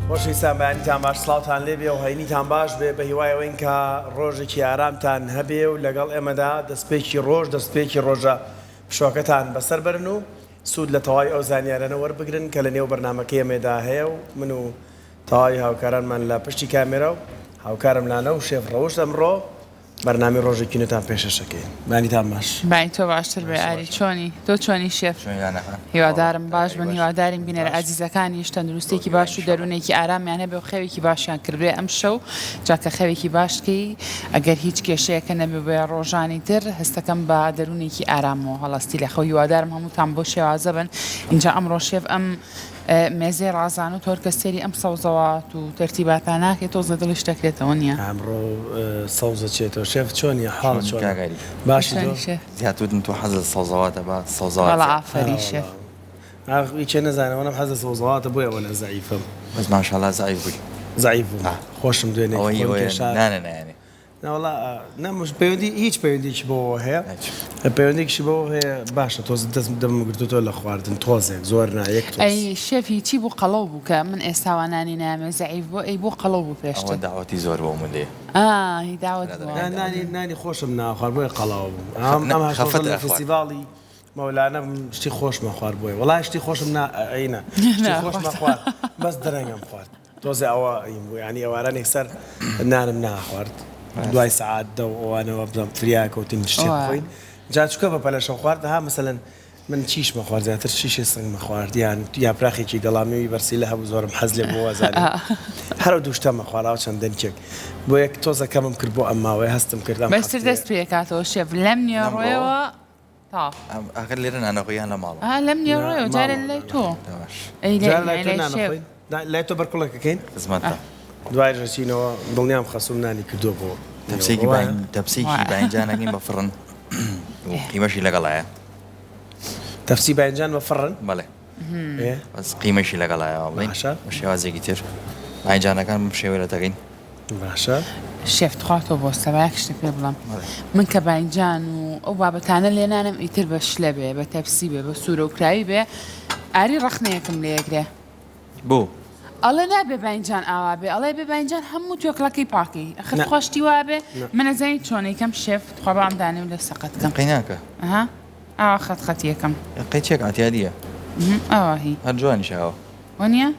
خۆشەویستان بەیانیتان باش سڵاوتان لێبێ و هەینیتان باش بێ بە هیوای ئەوەین کە ڕۆژێکی ئارامتان هەبێ و لەگەڵ ئێمەدا دەستپێکی ڕۆژ دەستپێکی ڕۆژە پشوەکەتان بەسەر بەرن و سوود لە تەواوی ئەو زانیارانە وەربگرن کە لە نێو بەرنامەکەی ئێمەدا هەیە و من و تەواوی هاوکارانمان لە پشتی کامێرا و هاوکارم لانە و شێف ڕەوشت ئەمڕۆ بەرنامەی ڕۆژێکی نوێتان پێشەش ئەکەین. بەیانیتان باش. بەیانی تۆ باشتر بێ ئاری چۆنی تۆ چۆنی شێف هیوادارم باش بن هیوادارین بینەرە ئازیزەکانیش تەندروستێکی باش و دەروونێکی ئارامیان هەبێ و خەوێکی باشیان کردبێ ئەمشەو جا کە خەوێکی باش کەی ئەگەر هیچ کێشەیەکە نەبێ بۆیە ڕۆژانی تر هەستەکەم بە دەروونێکی ئارامەوە هەڵەستی لە خەو هیوادارم هەمووتان بەو شێوازە بن ئینجا ئەمڕۆ شێف ئەم مێزەی ڕازان و تۆرکە سێری ئەم سەوزەوات و تەرتیباتە ناکەی تۆزێ دڵیش دەکرێتەوە نیە. ئەمڕۆ سەوزە چێتەوە شێف چۆنی حاڵت چۆنە باشی تۆ؟ زیاد وتم تۆ حەزت لە سەوزەواتە با سەوزەوات وەڵا ئافەرین شێف. ئاخ هیچێ نەزانم ئەڵێم حەز لە سەوزەواتە بۆیە ئەوەنە زەعیفم. بەس ماشاءاللە زەعیف بووی. زەعیف بووم خۆشم دوێنێ خۆم کێشا. نانە نایەنێ. نەوەڵا نا مش پەیوەندی هیچ پەیوەندیکی بەوەوە هەیە پەیوەندێکیشی بەوە هەیە باشە تۆز دەست دەمم گرتوتەوە لە خواردن تۆزێک زۆر نا یەک تۆز. ئەی شێف هیچی بوو قەڵەو بوو کە من ئێستا وا نانی نایەمێ زەعیف بوو ئەی بۆ قەڵەو بوو ئەوە پێشتر. داوەتی زۆر بۆ من لێ. ئا هی داوەت بووە. نا نانی نانی خۆشم ناخوارد بۆیە قەڵەو بووم ئەم ئەم هەشت ڕۆژە خەفەت لە ئەخوارد. فیستیڤاڵی مەولانە بووم شتی خۆشمە خوارد بۆیە وەڵا شتی خۆشم نا ئەینا شتی خۆشمە خوارد بەس درەنگم خوارد. تۆزێ ئەوە یم بوو یانی ئێواران یەکسەر نانم ناخوارد دوای سەعات دە و ئەوانەوە بزانم فریا کەوتین شتێ بخۆین جا چونکە بە پەلە شەو خوارد ها مەسەلەن من چیشمە خوارد زیاتر شیشێ سنگمە خوارد یان یاپراخێکی گەڵامێوی بەرسیلە هەبوو زۆرم حەز لێ بوو وازانم هەر ئەو دوو شتەمە خوارد ئەوە چەند دەنکێک بۆ یەک تۆزە کەمم کرد بۆ ئەم ماوەیە هەستم کرد ئەم بەستر هەفتەیە دەست پێکاتەوە شێف لەم نیوەڕۆیەوە تاو. ئاخر لێرە نانەخۆی یان لە ماڵەوە؟ ئا لەم نیوەڕۆیەوە جارێ لای تۆ. باش. ئەی لای جارێ لای تۆ لای شێف. نانەخۆین؟ لای تۆ بەرکوڵێکەکەین؟ خزمەتتان. دوایش ئەچینەوە دڵنیام خەسووم نانی کردووە بۆ تەپسێکی نیوەڕۆ وایە؟ باین تەپسێکی باینجان ئەکەین بە فڕن و قیمەشی لەگەڵایە. تەپسی باینجان بە فڕن؟ بەڵێ. ئێ. بەس قیمەشی لەگەڵایە وا بڵێین. باشە. بە شێوازێکی تر. باینجانەکان بەم شێوەیە لەتەکەین. باشە. شێف تخوا تۆ بۆستە با یەک شتت پێ بڵێم من کە باینجان و ئەو بابەتانە لێ نانم ئیتر بە شلە بێ بە تەپسی بێ بە سوورە و کراوی بێ ئاری ڕەخنەیەکم لێ ئەگرێ. بۆ؟ ئەڵێ نابێ باینجان ئاوا بێ ئەڵێ بێ باینجان هەموو توێکڵەکەی پاکەی ئەخر تخوا شتی وا بێ من ئەزانی چۆن ئەیکەم شێف تخوا با ئەم دانەی و لێ سەقەت کەم. قەی ناکا. ئەها ئاوا خەت خەتی ئەکەم. قەی چێک عەتیادیە. ئاوا هی. هەر جوانیشە ئاوا. وەنیە؟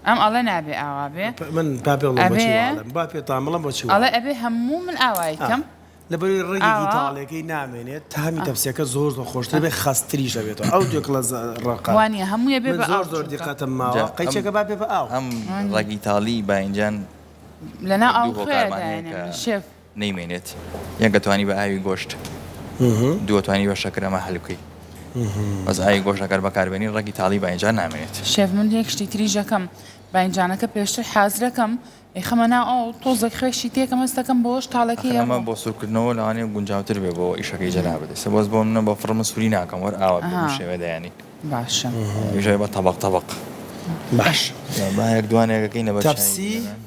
ئەم ئەڵێ نابێ ئاوا بێ. من با پێ بڵێم بۆچی ئەبێ وا ئەڵێم با پێتان بڵێم بۆچی وا ئەڵێ ئەڵێم. ئەبێ هەموو من ئاوای ئا کەم. لەبەروی ڕەگێکی ئاوا تاڵیەکەی نامێنێت تامی تەپسیەکە زۆر زۆر خۆشتر بێ خەستتریش ئەبێتەوە ئەو توێکڵە ڕەقە وانیە هەمووی ئەبێ من بە زۆر ئاو زۆر چونکە. دیقەتم جا ماوە ئەم قەیچەکە با بێ بە ئاو. ئەم وانیە. ڕەگی تاڵی باینجان لەناو یەک ئاو دوو خوێ هۆکارمان هەیە داینێ کە من شێف. نەیمێنێت یەک ئەتوانی بە ئاوی گۆشت دوو ئەتوانی بە شەکر ئەمە حەل بکەی بەس ئاوی گۆشت ئەگەر بەکاربێنی ڕەگی تاڵی باینجان نامێنێت. شێف من یەک شتی تریش ئەکەم باینجانەکە پێشتر حازرەکەم ئەیخەمە ناو ئاو تۆزێک خوێشی تێکەم هەستەکەم بەوەش تاڵەکەی ئەخر ئەمە ئەڕوا. بۆ سوورکردنەوە لەوانەیە گونجاوتر بێ بۆ ئیشەکەی جەنابت ئێستا بەس بۆ منە بە فڕ من سووری ناکەم وەر ئاوا بێ بەم ئەها شێوەیە دایەنین باشە. ئیش ئەبێ بە تەبەق تەبەق. باش. با یەک دوانێک ئەکەین لەبەر چاوی تەپسی بینەران.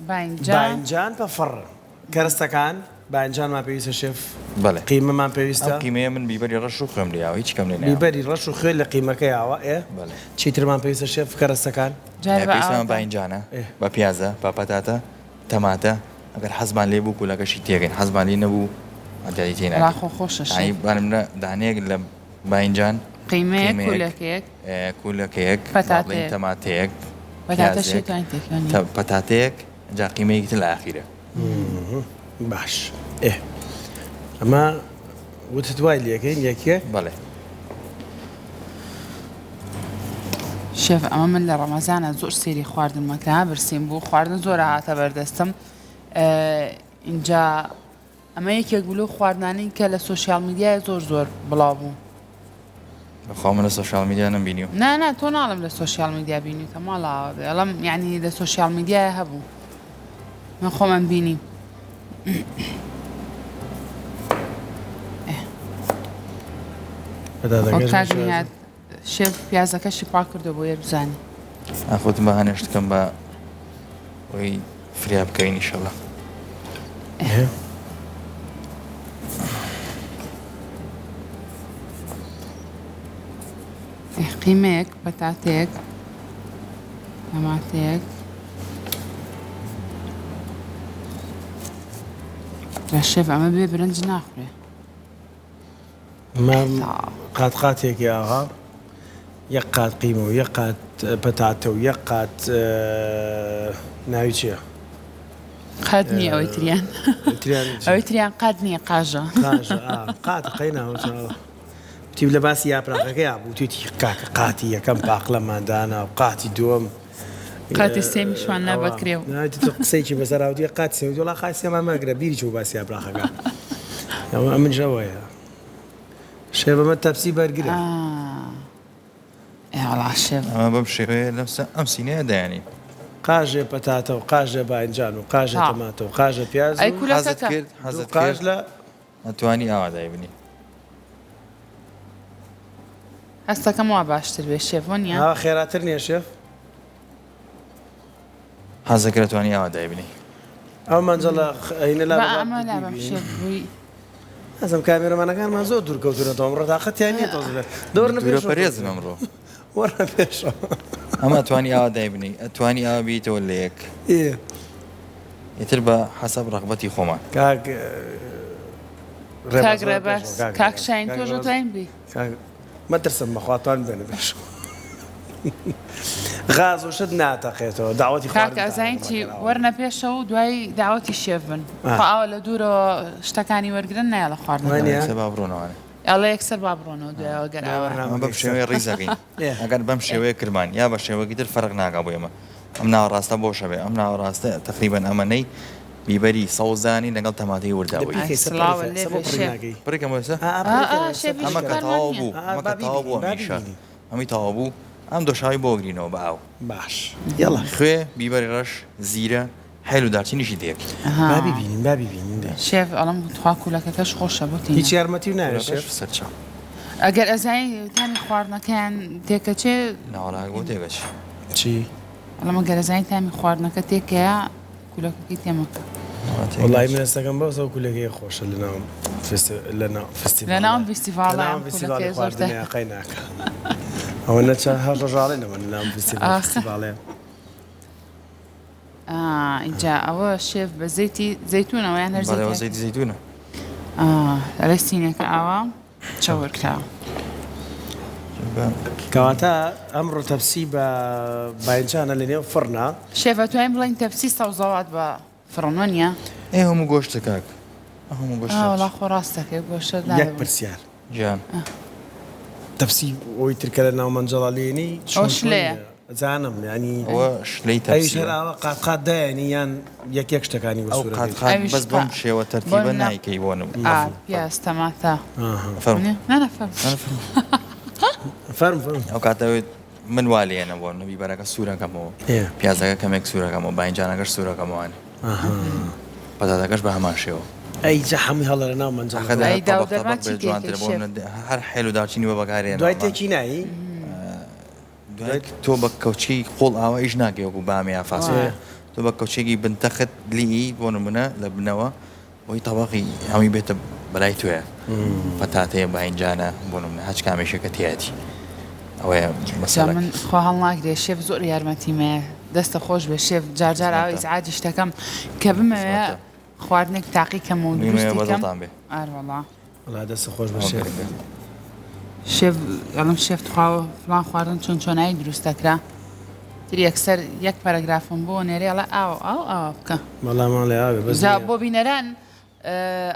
باینجان. باینجان بە فڕن. کەرەستەکان، باینجانمان پێویستە شێف، بەڵێ. قیمەمان ئەم پێویستە. قیمەیە من بیبەری ڕەش و خوێم لێ یاوە هیچ کەم لێ نەیاوە. بیبەری ڕەش و خوێ لە قیمەکە یاوە ئێ. بەڵێ. چی ترمان پێویستە شێف کەرەستەکان؟ جار بە پێویستمان ئاوتە. باینجانە، ئێ. بە پیازە، بە پەتاتە، تەماتە، ئەگەر حەزمان لێ بوو کولەکەشی تێکەین، حەزمان لێ نەبوو ئەتیادی تێ وەڵا ناکەین. خۆ خۆشە یانی شێف. با نمونە دانەیەک لە باینجان، قیمەیەک، قیمەیەک، کولەکەیەک. کولەکەیەک، با بڵێین پەتاتەیەک. تەماتەیەک، پەتاتەش پیازێک، توانین تێکەنی. پەتاتەیەک، جا قیمەیەکی تر لە ئاخیرە. باش ئێ ئەمە وتت وای لێکەین یەکێ؟ بەڵێ. شێف ئەمە من لە ڕەمەزانە زۆر سێری خواردنمە کە برسیم بوو خواردن زۆر هاتە بەردەستم ئینجا ئەمە یەکێک بوو لەو خواردنانەی کە لە سۆشیال میدیای زۆر زۆر بڵاو بوو. بەخوا من لە سۆشیال میدیا نەمبینیوە. نا نا تۆ ناڵێم لە سۆشیال میدیا بینیوتە ماڵاوە بێ ئەڵێم یعنی لە سۆشیال میدیای هەبوو من خۆمم بینی. پەتاتەکەش کاک بە شێوازی. نیهاد شێف پیازەکەشی پاک کردەوە بۆ یە بزانی. ئاخۆتم بە هەنێ شتکەم بە ئەوەی فریا بکەوین ئیشەڵا. قیمەیەک پەتاتەیەک. تەماتەیەک. لە شێف ئەمە بێ برنج ناخورێ. مام قات قاتێکی ئاغا یەک قات قیمە و یەک قات پەتاتە و یەک قات ناوی چییە؟ قات نییە ئەوەی تریان ئەوەی تریان قات نییە قاژە قات قەینا وتی لە باسی یاپراخەکەیا بوو وتویتی کاکە قاتی یەکەم پاقلەمان دانا و قاتی دووەم قاتی سێمیشمان نا بەکرێ و قسەیەکی بەسەر هاوتی قاتی سێ وتی وەڵا قاتی سێمان مەگرە بیری چوو باسی یاپراخەکە ئەوە ئەمنش ئەوەیە شێبەمە تەپسی بەرگرە ئێ وەڵا شێف ئەمە بەم شێوەیە لەم ئەم سینەیە دایانی. قاژێ پەتاتە و قاژێ باینجان و قاژێ تەماتە و قاژێ پیاز ئەی و حەزت کولەکەکە کرد دوو حەزت قاژ کرد لە ئەتوانی ئاوا دایبنی. هەستەکەم وا باشتر بێ شێف وەنیە؟ ئاوا خێراتر نیە شێف؟ حەزەکرد ئەتوانی ئاوا دایبنی. ئەو مەنجەڵە هینە لا با بە با ئەمە لابەم بیبینین. شێف بووی. ئەزم کامێرەمانەکانمان زۆر دوور کەوتونەتەوە ئەمڕۆ تاقەتیان نییە تۆزێ بێ دەوەرنە دوورە پێشەوە پەرێزن تۆزێ ئەمڕۆ. وەرنە پێشەوە. ئەمە ئەتوانی ئاوا دایبنی ئەتوانی ئاوا بیتەوە لە یەک. ئێ. ئیتر بە حەسەب ڕەغبەتی خۆمان. کاک کاک ڕێباز وەرە ڕێباز پێشەوە کاک کاک ڕێباز شاین کاک تۆش ڕێباز ئەتوانین بی. کاک مەترسم بەخوا توان بێنە پێشەوە غاز و شت ناتەقێتەوە داوەتی کاک خواردنتان ئەزانی چی مەکەن ئەوە. وەرنە پێشەوە و دوای داوەتی شێف بن خوا ئاوا لە دوورەوە شتەکانی وەرگرن نایەڵە خواردن وانیە؟ یەکسەر با بڕۆنەوانێ. ئەڵێ یەکسەر با بڕۆنەوە دوایەوە گەر ئاوا. ئەمە بەم شێوەیە ڕیزەکەین ئەگەر بەم شێوەیە کرمان یا بە شێوەیەکی تر فەرق ناکا بۆ ئێمە ئەم ناوەڕاستە بۆشە بێ ئەم ناوەڕاستە تەقریبەن ئەمەنەی بیبەری سەوز دانین لەگەڵ تەماتەی وردا بووی. ئای سڵاوە لێ بێ شێف. پڕی کەم ئێستا؟ ئا شێف هیچ ئەمە کە کارمان تەواو نییە. بوو ئەمە کە تەواو بوو ئەمیشە ئەمی تەواو بوو ئەم دۆشاوی بۆ گرینەوە بە ئاو. باش یەڵا. خوێ، بیبەری ڕەش، زیرە، هێل و دارچینیشی تێکرد. با بیبینین با بیبینین دەی. شێف ئەڵێم تخوا کولەکەکەش خۆشە بۆ تینە. هیچ یارمەتیو ناوێ کولەکەش شێف؟ سەرچاو. ئەگەر ئەزانی تامی خواردنەکەیان تێکەچێ. ناوەڵا بۆ تێکەچێ. چی؟ ئەڵێم ئەگەر ئەزانی تامی خواردنەکە تێکەیە کولەکەکەی تێمەکە. وەڵایی من هەستەکەم بەس ئەو کولەکەیە خۆشە لەناو لەناو فیستیڤاڵە لەناو فیستیڤاڵە لەناو فیستیڤاڵی خواردنەیە قەی ناکا ئەوە نەچە هەر ڕۆژاڵێ نەوە لەناو فیستیڤاڵێ. ئینجا ئەوە شێف بە زەیتی زەیتونەوە یان هەر بەڵێ زەیتی زەیتونە. ئەرێ سینەکە ئاوا چەور کراوە. کەواتە ئەمڕۆ تەپسی بە باینجانە لە نێو فڕنا. شێف ئەتوانین بڵێین تەپسی سەوزەوات بە فڕن وەنیە؟ ئێ هەموو گۆشتە کاک هەموو گۆشتە. وەڵا خۆ ڕاست دەکەی گۆشتە یەک پرسیار گیان تەپسی ئەوی تر کە لە ناو مەنجەڵا لێنی ئەوە شلەیە. زانم یانی ئەوە شلەی تەپسیە. ئەویش هەر ئاوا قات قات دایەنی یان یەک یەک شتەکانی بۆ ئەو سوورە قات دەکەی؟ قات ئەویش بەس بەم شێوە بۆ تەرتیبە نمونە نایکەی بۆ نمونە ئا پیاز تەماتە فەرموو. نا نا فەرموو. فەرموو فەرموو. ئەو کاتە من وا لێنە بۆ نمونە بیبەرەکە سوورەکەمەوە پیازەکە کەمێک سوورەکەمەوە باینجانەکەش سوورەکەمەوە پەتاتەکەش بە هەمان شێوە. ئەی جا هەمووی هەڵە لە ناو مەنجەڵەکە. ئەی داو تەبەق دەرمان تەبەق چی بێت جوانترە تێکەی بۆ شێف؟ نمونە هەر حێل و دارچینی بۆ بەکارهێناوە دوای تێکی نایی؟ دوای تۆ بە کەوچکی قوڵ ئاوا ئیش ناکەی وەکو بامێ یا فاسۆلیا تۆ بە کەوچێکی بن تەخت لیی بۆ نمونە لە بنەوە بۆی تەبەقی هەمووی بێتە بەلای تۆیە پەتاتەیە باینجانە بۆ نمونە هەچ کامێکێکە تیایەتی ئەوەیە جا مەسەلەکە. من خوا هەڵناگرێ شێف زۆر یارمەتیمەیە دەستە خۆش بێ شێف جار جار ئاوا خزمەتە. ئیزعاجیش دەکەم کە بمەوێ خزمەتە. خواردنێک تاقی کەم و میمەیە دروستی کەم بەدڵتان بێ. ئاروەڵا. وەڵا دەستت خۆش بێ شێف. شێف ئەڵێم شێف تخوا فڵان خواردن چۆن چۆنایی دروست دەکرا تر یەکسەر یەک پەرەگرافم بۆ نێرێ ئەڵێ ئاوا ئاو ئاوا بکە. وەڵا ماڵێ ئاوێ بەس جا نییە. بۆ بینەران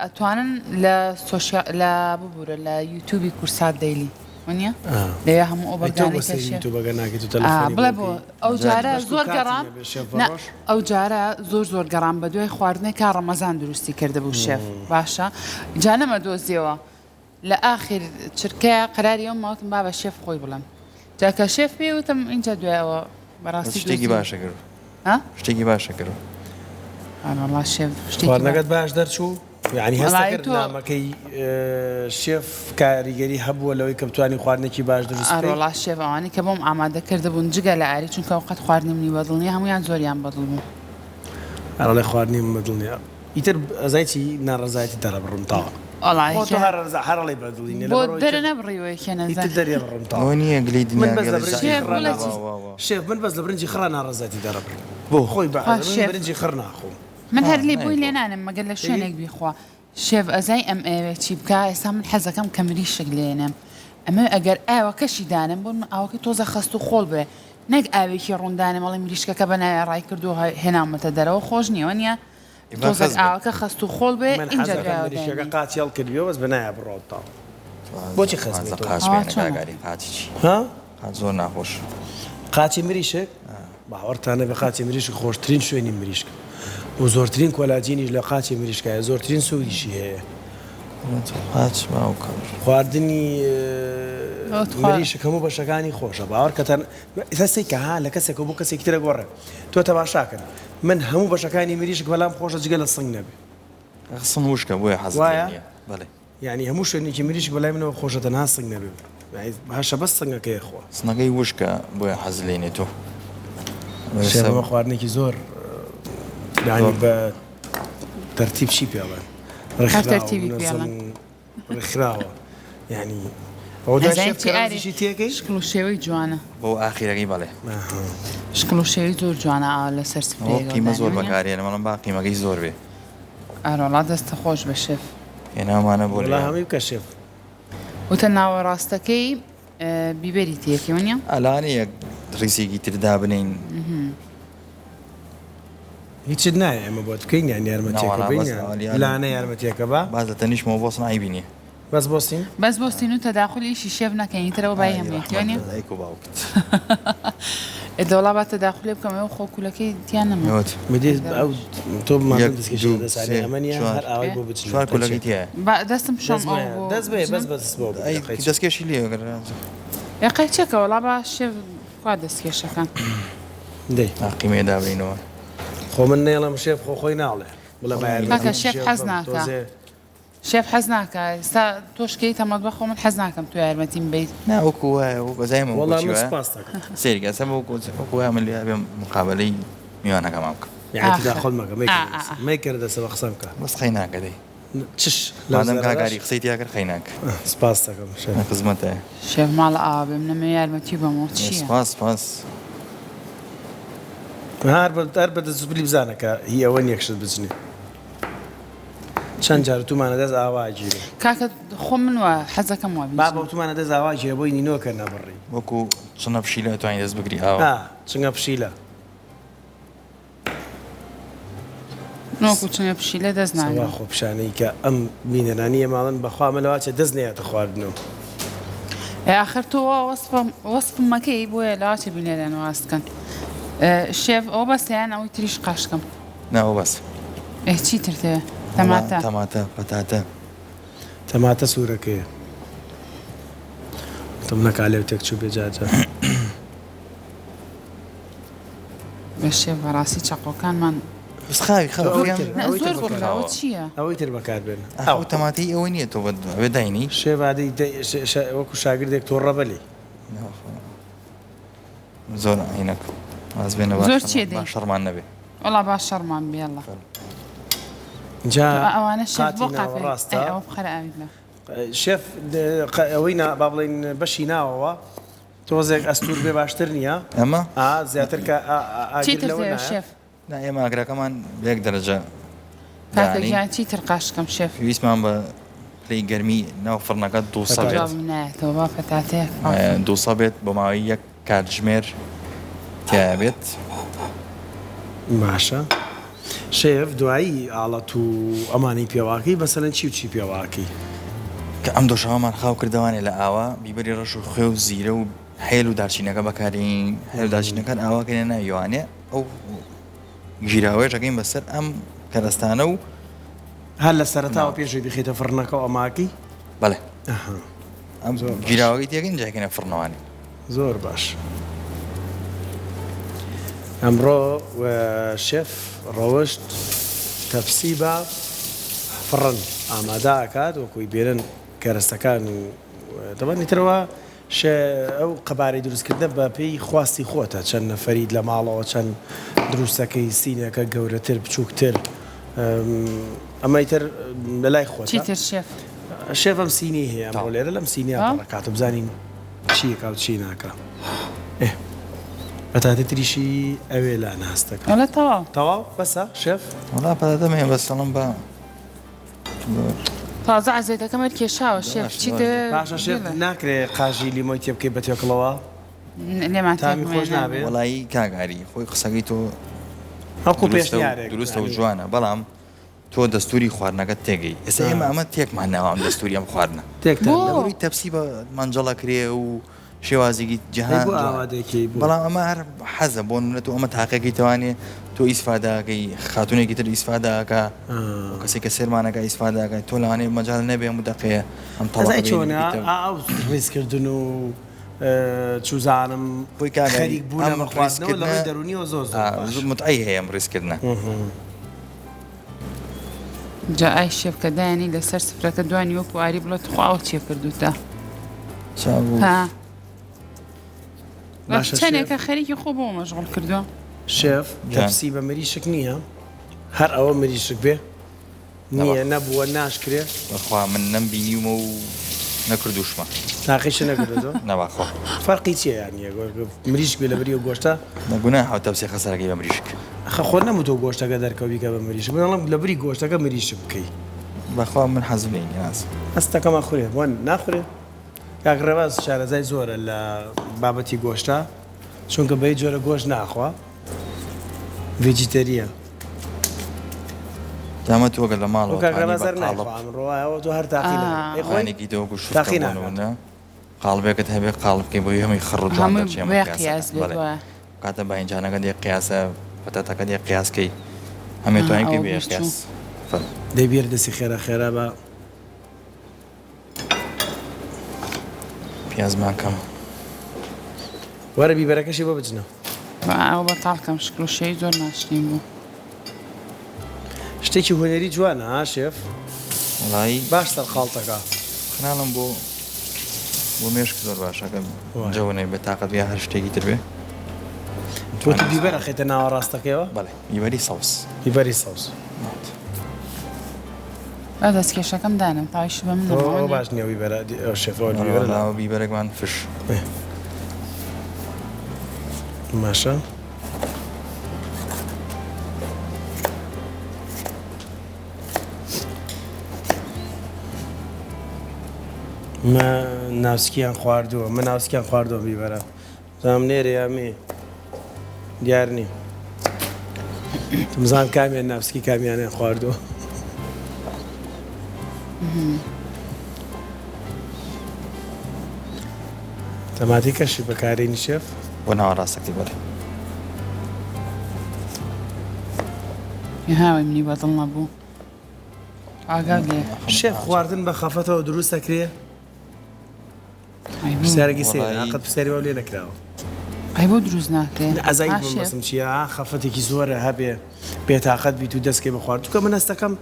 ئەتوانن لە سۆشیا لە ببورە لە یوتیوبی کورسات دەیلی وەنیە لەوێ هەموو ئەو ئەی تۆ بەڵگانەی بۆ کە سەیری شێف یوتیوبەکە ناکەیت و ئا تەلەفۆنی بۆ بڵێ بۆ بکەی؟ ئەو جارە بەشکو زۆر کاتی گەڕام نەبێ شێف بە نا ڕۆژ. ئەو جارە زۆر زۆر گەڕام بە دوای خواردنێکا ڕەمەزان دروستی کردبوو شێف باشە جا نەمەدۆزیەوە لە ئاخیر چرکەیا قەراری ئەوم وتم با بە شێف خۆی بڵێم جا کە شێف پێی وتم ئینجا دوای ئەوە بەس بەڕاستی شتێکی دۆزیمەوە باشە کرد ها شتێکی باشە کرد. ئەرەوەڵا شێف شتێکی باش خواردنەکەت باش دەرچوو؟ یانی هەست وەڵایی دەکرد تۆ نامەکەی شێف کاریگەری هەبووە لەوەی کە بتوانی خواردنێکی باش دروست بکەی؟ ئەرەوەڵا شێف ئەوانەی کە بۆم ئامادە کردبوون جگە لە ئاری چونکە ئەو قەت خواردنی منی بەدڵ نییە هەموویان زۆریان بەدڵ بوو. ئەرەڵێ خواردنی من بەدڵ نییە ئیتر ئەزای چی ناڕەزایەتی دەرەبڕم تەواو. وەڵا خۆ تۆ یەکێ هەر هەر ئەڵێی بە دڵی نیە بۆ لەبەر ئەوەی دەرە تر نەبڕیوە یەکێ ئیتر نەزان. دەری ئەبڕم تەواو. ئەوە نییە گلەی من دنیا بەس لە گەلێ برنجی شێف زەعیفە خڕا بڵێ وا چی ناڕەزا وا وا. شێف من بەس لە برنجی خڕا ناڕەزایەتی دەرەبڕم بۆ؟ خۆی بە خوا من شێف برنجی خڕ ناخۆم. من ها هەر لێ بۆی نایخۆ. لێ نانێم مەگەر لە ئی شوێنێک بیخوا. شێف ئەزای ئەم ئەیەوێ چی بکا ئێستا من حەزەکەم کە مریشک لێنێم ئەمەوێ ئەگەر ئاوەکەشی دانێم بۆ نمونە ئاوەکەی تۆزە خەست و خۆڵ بێ نەک ئاوێکی ڕوون دانێم ئەڵێ مریشکەکە بە ناوێ ڕای کردووە هێناومەتە دەرەوە خۆش نییە وەنیە ئی با تۆزەک خەست بێ. ئاوەکە خەست و خۆڵ بێ من ئینجا حەزەکەم دوایەوە مریشکەکە داینێی. قاچی هەڵکردبێ بەس بە نایا بڕوا تاو بۆچی خەست وازە بێ تۆ؟ قاچ ئاوا بێنە چۆنە؟ کاک ئاری قاچی چی؟ ها؟ قاچ زۆر ناخۆشە. قاچی مریشک؟ باوەڕتان نەبێ قاچی مریشک خۆشترین شوێنی مریشکە و زۆرترین کۆلاجینیش لە قاچی مریشکایە زۆرترین سوودیشی هەیە. قاچ باو کەم. خواردنی مریشک هەموو بەشەکانی خۆشە باوەڕ کە تەن ئێستا سەیکە ها لە کەسێکەوە بۆ کەسێکی تر ئەگۆڕێ تۆ تەماشاکەن من هەموو بەشەکانی مریشک بەلام خۆشە جگە لە سنگ نەبێ. سنگ وشکە بۆیە حەزت لێ وایە؟ نییە بەڵێ. یانی هەموو شوێنێکی مریشک بەلای منەوە خۆشە تەنها سنگ نەبێ یانی باشە بەس سنگەکەی خوا. سنگەکەی وشکە بۆیە حەز لێی نیە تۆ. شێرەوە خواردنێکی زۆر یانی بە تەرتیب چی پێڵێن ڕێکخراوە منەزەم ڕێکخراوە یانی ئەوە دوای شێف کەرەوزیشی تێکەی شکڵ و شێوەی جوانە. بۆ ئاخیرەکەی بەڵێ. شکڵ و شێوەی زۆر جوانە ئاوا لەسەر سفرەیەک قیمە زۆر بەکارێنم بەڵام با قیمەکەی زۆر بێ. ئەرەوەڵا دەستت خۆش بێ شێف. هێناومانە بۆ وەڵا هەمووی بکە شێف. وتە ناوەڕاستەکەی بیبەری تێکی وەنیە؟ ئەلانە یەک ڕیزێکی تر دابنێین. هیچت نایە ئێمە بۆت بکەین یان یارمەتیەکە بین لانە یارمەتیەکە بە باز لە تەنیشمەوە بۆسن عەیبی نییە. بەس بۆستین؟ بەس بۆستین و تەداخولی ئیشی شێف نەکەین ئیتر ئەوە بای هەموویەتی وەنیە؟ ڕەحمەت لە دایک و باوکت. ئێ دەوڵا با تەداخولێ بکەم ئەوە خۆ کولەکەی تیا نەما. نەوەت. مدی ئەو تۆ یەک مادەم دەستکێشی دوو لە دەست سێ ئەمە نییە چوار. هەر ئاوای بۆ بچنە چوار کولەکەی قەیچێ. تیایە. با دەستم بشۆم دەست ئەو بەیە بۆ دەست بەیە بچنم. بەس بەس بۆ ئەی بگرە قەیچێ. دەستکێشی لێ گەر ئێ قەیچێکە وەڵا با شێف کوا دەستکێشەکان. دەی. با قیمەیە دابنینەوە. خۆ من نەیڵێم شێف خۆ خۆی ناڵێ بڵێ با کاکە یارمەتیەکی شێف شێف حەز بەم ناکا. تۆزێ. شێف حەز ناکا ئێستا تۆش کەیتە مەتبەخ خۆ من حەز ناکەم تۆ یارمەتیم بەیت. نا وەکو وایە وەکو ئەزانی من وەڵا بۆچی من وایە سوپاست دەکەم. سەیرکە ئێستا وەکو وەکو وایە من لێرە بێم مقابەلەی میوانەکەمان بکەم. یانی ئاخر تداخل مەکە ئا مەیکەرە ئا دەسە ئا. مەیکەرە دەسە بە قسەم کە. بەس قەیناکە دەی. چش لەو مادەم کاک زەرەرەش. ئاری قسەی تیا کرد قەیناک. سوپاست دەکەم شێف. لە خزمەتایە. شێف ماڵە ئاوا بێ منەمەوێ یارمەتی بەمەوە چییە؟ سوپاس سوپاس. هەر بە هەر بە دەست بلی بزانە کە هی ئەوە نییە شت بچنێ. چەند جار وتومانە دەست ئاوا ئەگیرێ. کاکە خۆ من وا حەزەکەم وا بابە بیچم. وتومانە دەست ئاوا ئەگیرێ بۆی نینۆکە نەبڕی. وەکو چنگە پشیلە ئەتوانی دەست بگری ئاوا. ئا چنگە پشیلە. من وەکو چنگە پشیلە دەست سەوا ناگرم. خۆپیشانەی کە ئەم بینەرانی ئێماڵن بەخوا ئەمە لەواچێ دەست نەیاتە خواردنەوە. ئێ ئاخر تۆ وا وەسفم وەسفم مەکەی بۆیە لەواچێ بینەران واز کەن. شێف ئەوە بەسە یان ئەوەی تریش قاشکەم؟ نا ئەوە بەسە. ئێ چی ترت هەیە؟ وەڵا تەماتە. تەماتە پەتاتە. تەماتە سوورەکەیە. وتم نەکا لێو تێک چووبێ جا جا. بە شێف بەڕاستی چەقۆکانمان. بەس خاوی تۆ خاو ئەوەی فریام تر نا ئەوەی تر زۆر بەکار بڕاوە خاوە. چییە؟ ئەوەی تر بەکار بێنە. ئاخ ئەو ئەو تەماتەی ئەوە نییە تۆ بە ئەوێ داینی؟ شێف ئادەی دەی وەکوو شاگردێک تووڕە بە لێی. زۆر عینەک واز بێنە با زۆر شەڕمان چیە با دەی؟ شەڕمان نەبێ. وەڵا با شەڕمان بێ یەڵا. جا ئەوانە شێف قاتی بۆ قاپێ ئەی ناوەڕاستە. ئەوە بخەرە ئاوی بلا. شێف ئەوەی نا با بڵێین بەشی ناوەوە تۆزێک ئەستوور بێ باشتر نییە؟ ئەمە؟ ئا زیاتر کە ئاگر چیتر لەوە دەوێ نایە؟ شێف؟ نا ئێمە ئاگرەکەمان بە یەک دەرەجە کاکە دانێین. گیان چیتر قاش کەم شێف؟ پێویستمان بە پلەی گەرمی ناو فڕنەکە 200 بێت. جوابم نایەتەوە با پەتاتەیەک قاش. 200 بێت بۆ ماوەی یەک کاتژمێر تیایا بێت. باشە شێف دوایی ئاڵەت و ئەمانەی پێواکەی مەسەلەن چی و چی پێواکەی؟ کە ئەم دۆشاوەمان خاو کردەوانێ لە ئاوا بیبەری ڕەش و خوێ و زیرە و هێل و دارچینەکە بەکارێنین هێل و دارچینەکان ئاواکەینە ناویوانێ ئەو گیراوەیەش ئەکەین بەسەر ئەم کەرەستانە و هەر لە سەرەتاوە پێش ئەوەی بیخەیتە فڕنەکەوە ئەماکەی؟ بەڵێ ئەها ئەم زۆر باش. گیراوەکەی تێکەین ئینجا ئەیکەینە فڕنەوانێ. زۆر باش ئەمڕۆ شێف ڕەوشت تەپسی بە فڕن ئامادە ئەکات وەکوی بێنن کەرەستەکان و دەبەن ئیترەوە شێ ئەو قەبارەی دروستکردنە بە پێی خواستی خۆتە چەند نەفەریت لە ماڵەوە چەند دروستەکەی سینەکە گەورەتر بچووکتر ئەمە ئیتر لە لای خۆتە چیتر شێف. شێف ئەم سینی هەیە ئەمڕۆ لێرە لەم سینیە پڕەکات و بزانین چیەکا و چی ناکا. ئێ پەتاتە تریشی ئەوێ لا ناستەکە. ئەڵێ تەواو. تەواو بەسە شێف؟ وەڵا پەتاتەم هەیە بەس ئەڵێم با تازە عەزێتەکەم هەر کێشاوە شێف چیتە باشە شێف ناکرێ قاژی لیمۆی تێ بکەی بە تێکڵەوە؟ لێمان تامی خۆش نابێ؟ وەڵایی کاک ئاری خۆی قسەکەی تۆ هەقو پێشنیارێک دروستە و جوانە بەڵام تۆ دەستوری خواردنەکەت تێگەی ئێستا ئێمە ئەمە تێکمان ناوە ئەم دەستوری ئەم خواردنە تێکتان بۆ؟ لەبەروی تەپسی بە مەنجەڵ ئەکرێ و شێوازێکی ئەی جیهان بۆ جوان ئاوا دەکەی بۆ؟ بەڵام ئەمە هەر حەزە بۆ نمونە تۆ ئەمە تاقێکی توانێ تۆ ئیسفادە ئەکەی خاتونێکی تر ئیسفادە ئەکا و کەسێک کە سێرمان ئەکا ئیسفادە ئەکا تۆ لەوانەیە مەجال نەبێ ئەم دەقەیە ئەم تەڵەکە ئەزای بێنی چۆنە بیتە ئا ئەو ڕیزکردن و چوزانم خۆی کاک ئاری خەریک بوونە ئەم بە خواردنەوە لە ڕیزکردنە ڕووی دەروونیەوە زۆر زۆر ئا باشە. متعەی هەیە ئەم ڕیزکردنە. جا ئای شێف کە دایانی لەسەر سفرەکە دوانی وەکو ئاری بڵێ تخوا ئەوە چیە کردوتە چاو ها باشە شێف. چەنێکە خەریکی خۆ بۆ مەشغوڵ کردووە شێف گیان. تەپسی بە مریشک نییە هەر ئەوە مریشک بێ نییە نەبا. نەبووە ناشکرێ. بەخوا من نەم بینیومە و نەکردوشمە. تاقیشت نەکردۆتەوە؟ نا بەخوا. فەرقی چیە یانی مریشک بێ لەبری ئەو گۆشتە؟ نا گوناحە ئەو تەپسیە خەسارەکەی بە مریشک. ئەخە خۆ نەموتوە گۆشتەکە دەرکەو بیکە بە مریشک من ئەڵێم لەبری گۆشتەکە مریشک بکەی. بەخوا من حەزم لێی نیە نازم. هەستەکەم ئەخورێ وە ناخورێ؟ کاک ڕێباز شارەزای زۆرە لە بابەتی گۆشتا چونکە بە هیچ جۆرە گۆشت ناخوا ڤێجیتەریە. دامە تۆ گەر لە ماڵەوە خۆ کاک توانی ڕێباز بە هەر قاڵب نایخوا ئەمڕۆ وایە تۆ هەر تاقی ناکا ئەی خۆی نانێکی تۆ وەکو شفتە تاقی بۆ ناکات. نمونە قاڵبێکت هەبێ قاڵب بکەی بۆی هەمووی خڕ و جوان هەمووی دەرچێ هەموو بێ قیاسەکە قیاس بێت بەڵێ وایە. کاتە باینجانەکە دێ قیاسە پەتاتەکە دێ قیاس کەی هەمێ ئا توانی بکەی ئەوە بێ بیر قیاس چوو. فەرموو. دەی بیەر دەسی خێرا خێرا بە. پیازمان کەم. وەرە بیبەرەکەشی بۆ بچنە. با ئەوە بەتاڵ کەم شکڵ و شێوەی زۆر ناشرین بوو. شتێکی هونەری جوانە ها شێف. وەڵایی باش سەرقاڵتەکا. خناڵم بۆ بۆ مێشک زۆر باشە کە جەوە نەبێ تاقەت یا هەر شتێکی تر بێ. وتی بیبەر ئەخەیتە ناوەڕاستەکەیەوە؟ بەڵێ بیبەری سەوز. بیبەری سەوز. با دەستکێشەکەم دانێم تاویش بە من ئەوە ئەوە باش نییە بیبەرە ئەو شێف ئەوە بیبەرە لا. ئەوە بیبەرەکمان فش. باشە. مە ناوسکیان خواردووە مە ناوسکیان خواردووە بیبەرە. زانم نێرە یا مێ دیار نی بزانم کامیان ناوسکی کامیانیان خواردووە. تەماتی کەشی بەکارێنی شێف؟ بۆ ناوەڕاستەکەی بەڵێ. هاوی منی بەدڵ نەبوو ئاگات لێ. شێف خواردن بە خەفەتەوە دروست ئەکرێ؟ پرسیارێکی سەیرە وەڵایی. قەت پرسیاری واو لێ نەکراوە. ئەی بۆ دروست ناکرێ؟ ئەزای ها شێف؟ مەبەستم چییە خەفەتێکی زۆرە هەبێ بێتاقەت بیت و دەستکەی بە خواردن چونکە من هەستەکەم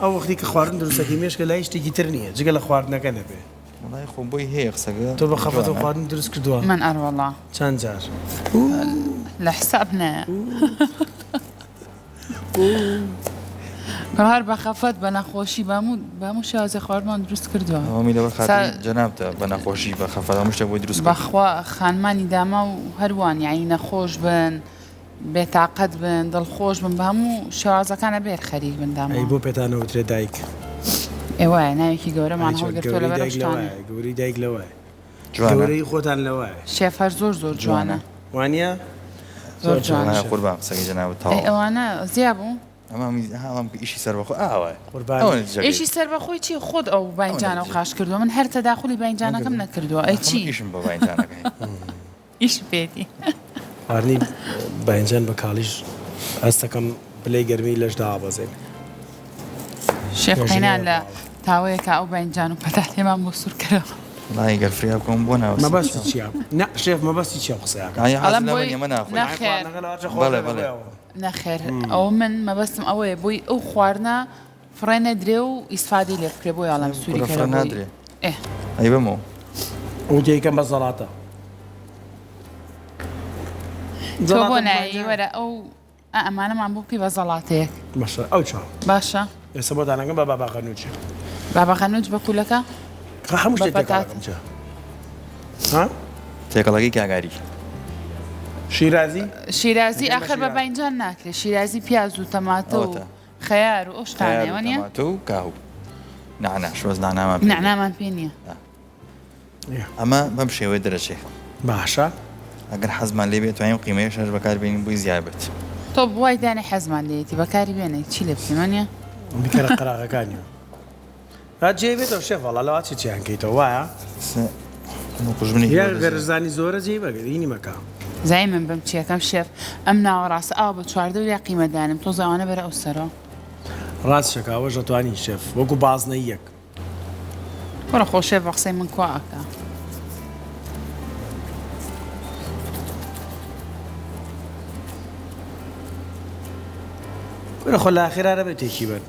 ئەو وەختی کە خواردن دروستەکەی مێشکە لای شتێکی تر نییە جگە لە خواردنەکە نەبێ. وەڵای خۆ بۆی هەیە قسەکە تۆ بە خەفەتەوە جوانە. خواردن دروست کردووە؟ من ئەروەڵا. چەند جار؟ لە حساب نایە. هەر بە خەفەت بە نەخۆشی بە هەموو شێوازێ خواردمان دروست کردووە. ئەوەمی لەبەر خاتری جەنابتە بە نەخۆشی بە خەفەت هەموو شتێک بۆی دروست کردووە. بەخوا خانمانی داما و هەروان یانی نەخۆش بن بێتاقەت بن دڵخۆش بن بە هەموو شێوازەکان ئەبێ خەریک بن داما. ئەی بۆ پێتان نەوترێ دایک؟ ئێ وایە ناوێکی گەورەمان هەڵگرتووە لەبەر ئەو شتانە. گەورەی دایک لەوایە. جوانە. گەورەی خۆتان لەوایە. شێف هەر زۆر زۆر جوانە. وانیە؟ زۆر جوانە. وایە قوربان قسەکەی جەنابت ئەی تەواو. ئەوانە زیا بوو؟ ئەمە ئەمە ئیشی سەربەخۆ ئاوایە. قوربان. ئەوە نەتیجەکەی. ئیشی سەربەخۆی چی خۆت ئەو باینجانەو قاش کردووە من هەر تەداخولی باینجانەکەم نەکردووە ئەی چی؟ من ئیشم بە باینجانەکە هەیە. ئیش پێتی. خواردنی باینجان بە کاڵیش هەستەکەم پلەی گەرمی لەش دابەزێنێ. شێف قەینا لە تاوەیەکا ئەو باینجان و پەتاتەیەمان بۆ سوور کەرەوە. وەڵاهی گەر فریا بکەوم بۆ ناوەستم. مەبەستی چیە؟ نا شێف مەبەستی چیە ئەو قسەیە ئەکات؟ ئایا حەز ئەڵێم لەمە بۆی نیە مە ناخۆی. نەخێر. بەڵێ بەڵێ. نەخێر ئەوە من مەبەستم ئەوەیە بۆی ئەو خواردنە فڕێ نەدرێ و ئیسفادەی لێ بکرێ بۆیە ئەڵێم سووری کورە کەرە فڕێ بۆی نادرێ. ئێ. ئەی بەمەوە. وتی ئەیکەم بە زەڵاتە. تۆ بۆ نایەی وەرە ئەو ئا ئەمانەمان بۆ بکەی بە زەڵاتەیەک. باشە ئەو چۆن؟ باشە. ئێستا بۆتان ئەکەم بە باباغەنووجی. بابە غەنوج بە کولەکە؟ هەموو شتێک پەتات ها؟ تێکەڵەکەی کاگاری شیرازی؟ شیرازی ئاخر بە باینجان ناکرێت شیرازی پیاز و تەماتە و خەیار و ئەو شتانەیە وەنیە؟ تەماتە و کاهو نەعنا شۆز نەعنامان نەعنامان پێ نییە. ئەمە بەم شێوەیە دەرەچێ. باشە. ئەگەر حەزمان لێ بێت توانیم قیمەیەش هەر بەکار بێنین بۆی زیاد بێت. تۆ وای دانێ حەزمان لێیەتی بەکاری بێنێ چی لێ بکەین وەنیە؟ بیکەرە قەراغەکانیەوە. ها جێی بێتەوە شێف وەڵا لەوە چی چیان کەیتەوە وایە؟ یا گەرزانی زۆرە جێی بەگەر هینی مەکە. زای من بم چیەکەم شێف ئەم ناوەڕاستە ئاوا بە چواردەوریا قیمە دانێم تۆزێ ئەوانە بەرە ئەو سەرەوە. ڕاست شەکە ئەوەش ئەتوانی شێف وەکو بازنەییەک. کوڕە خۆ شێف بە قسەی من کوا ئەکا. کورە خۆ لە ئاخیرا نەبێت تێکی بەن.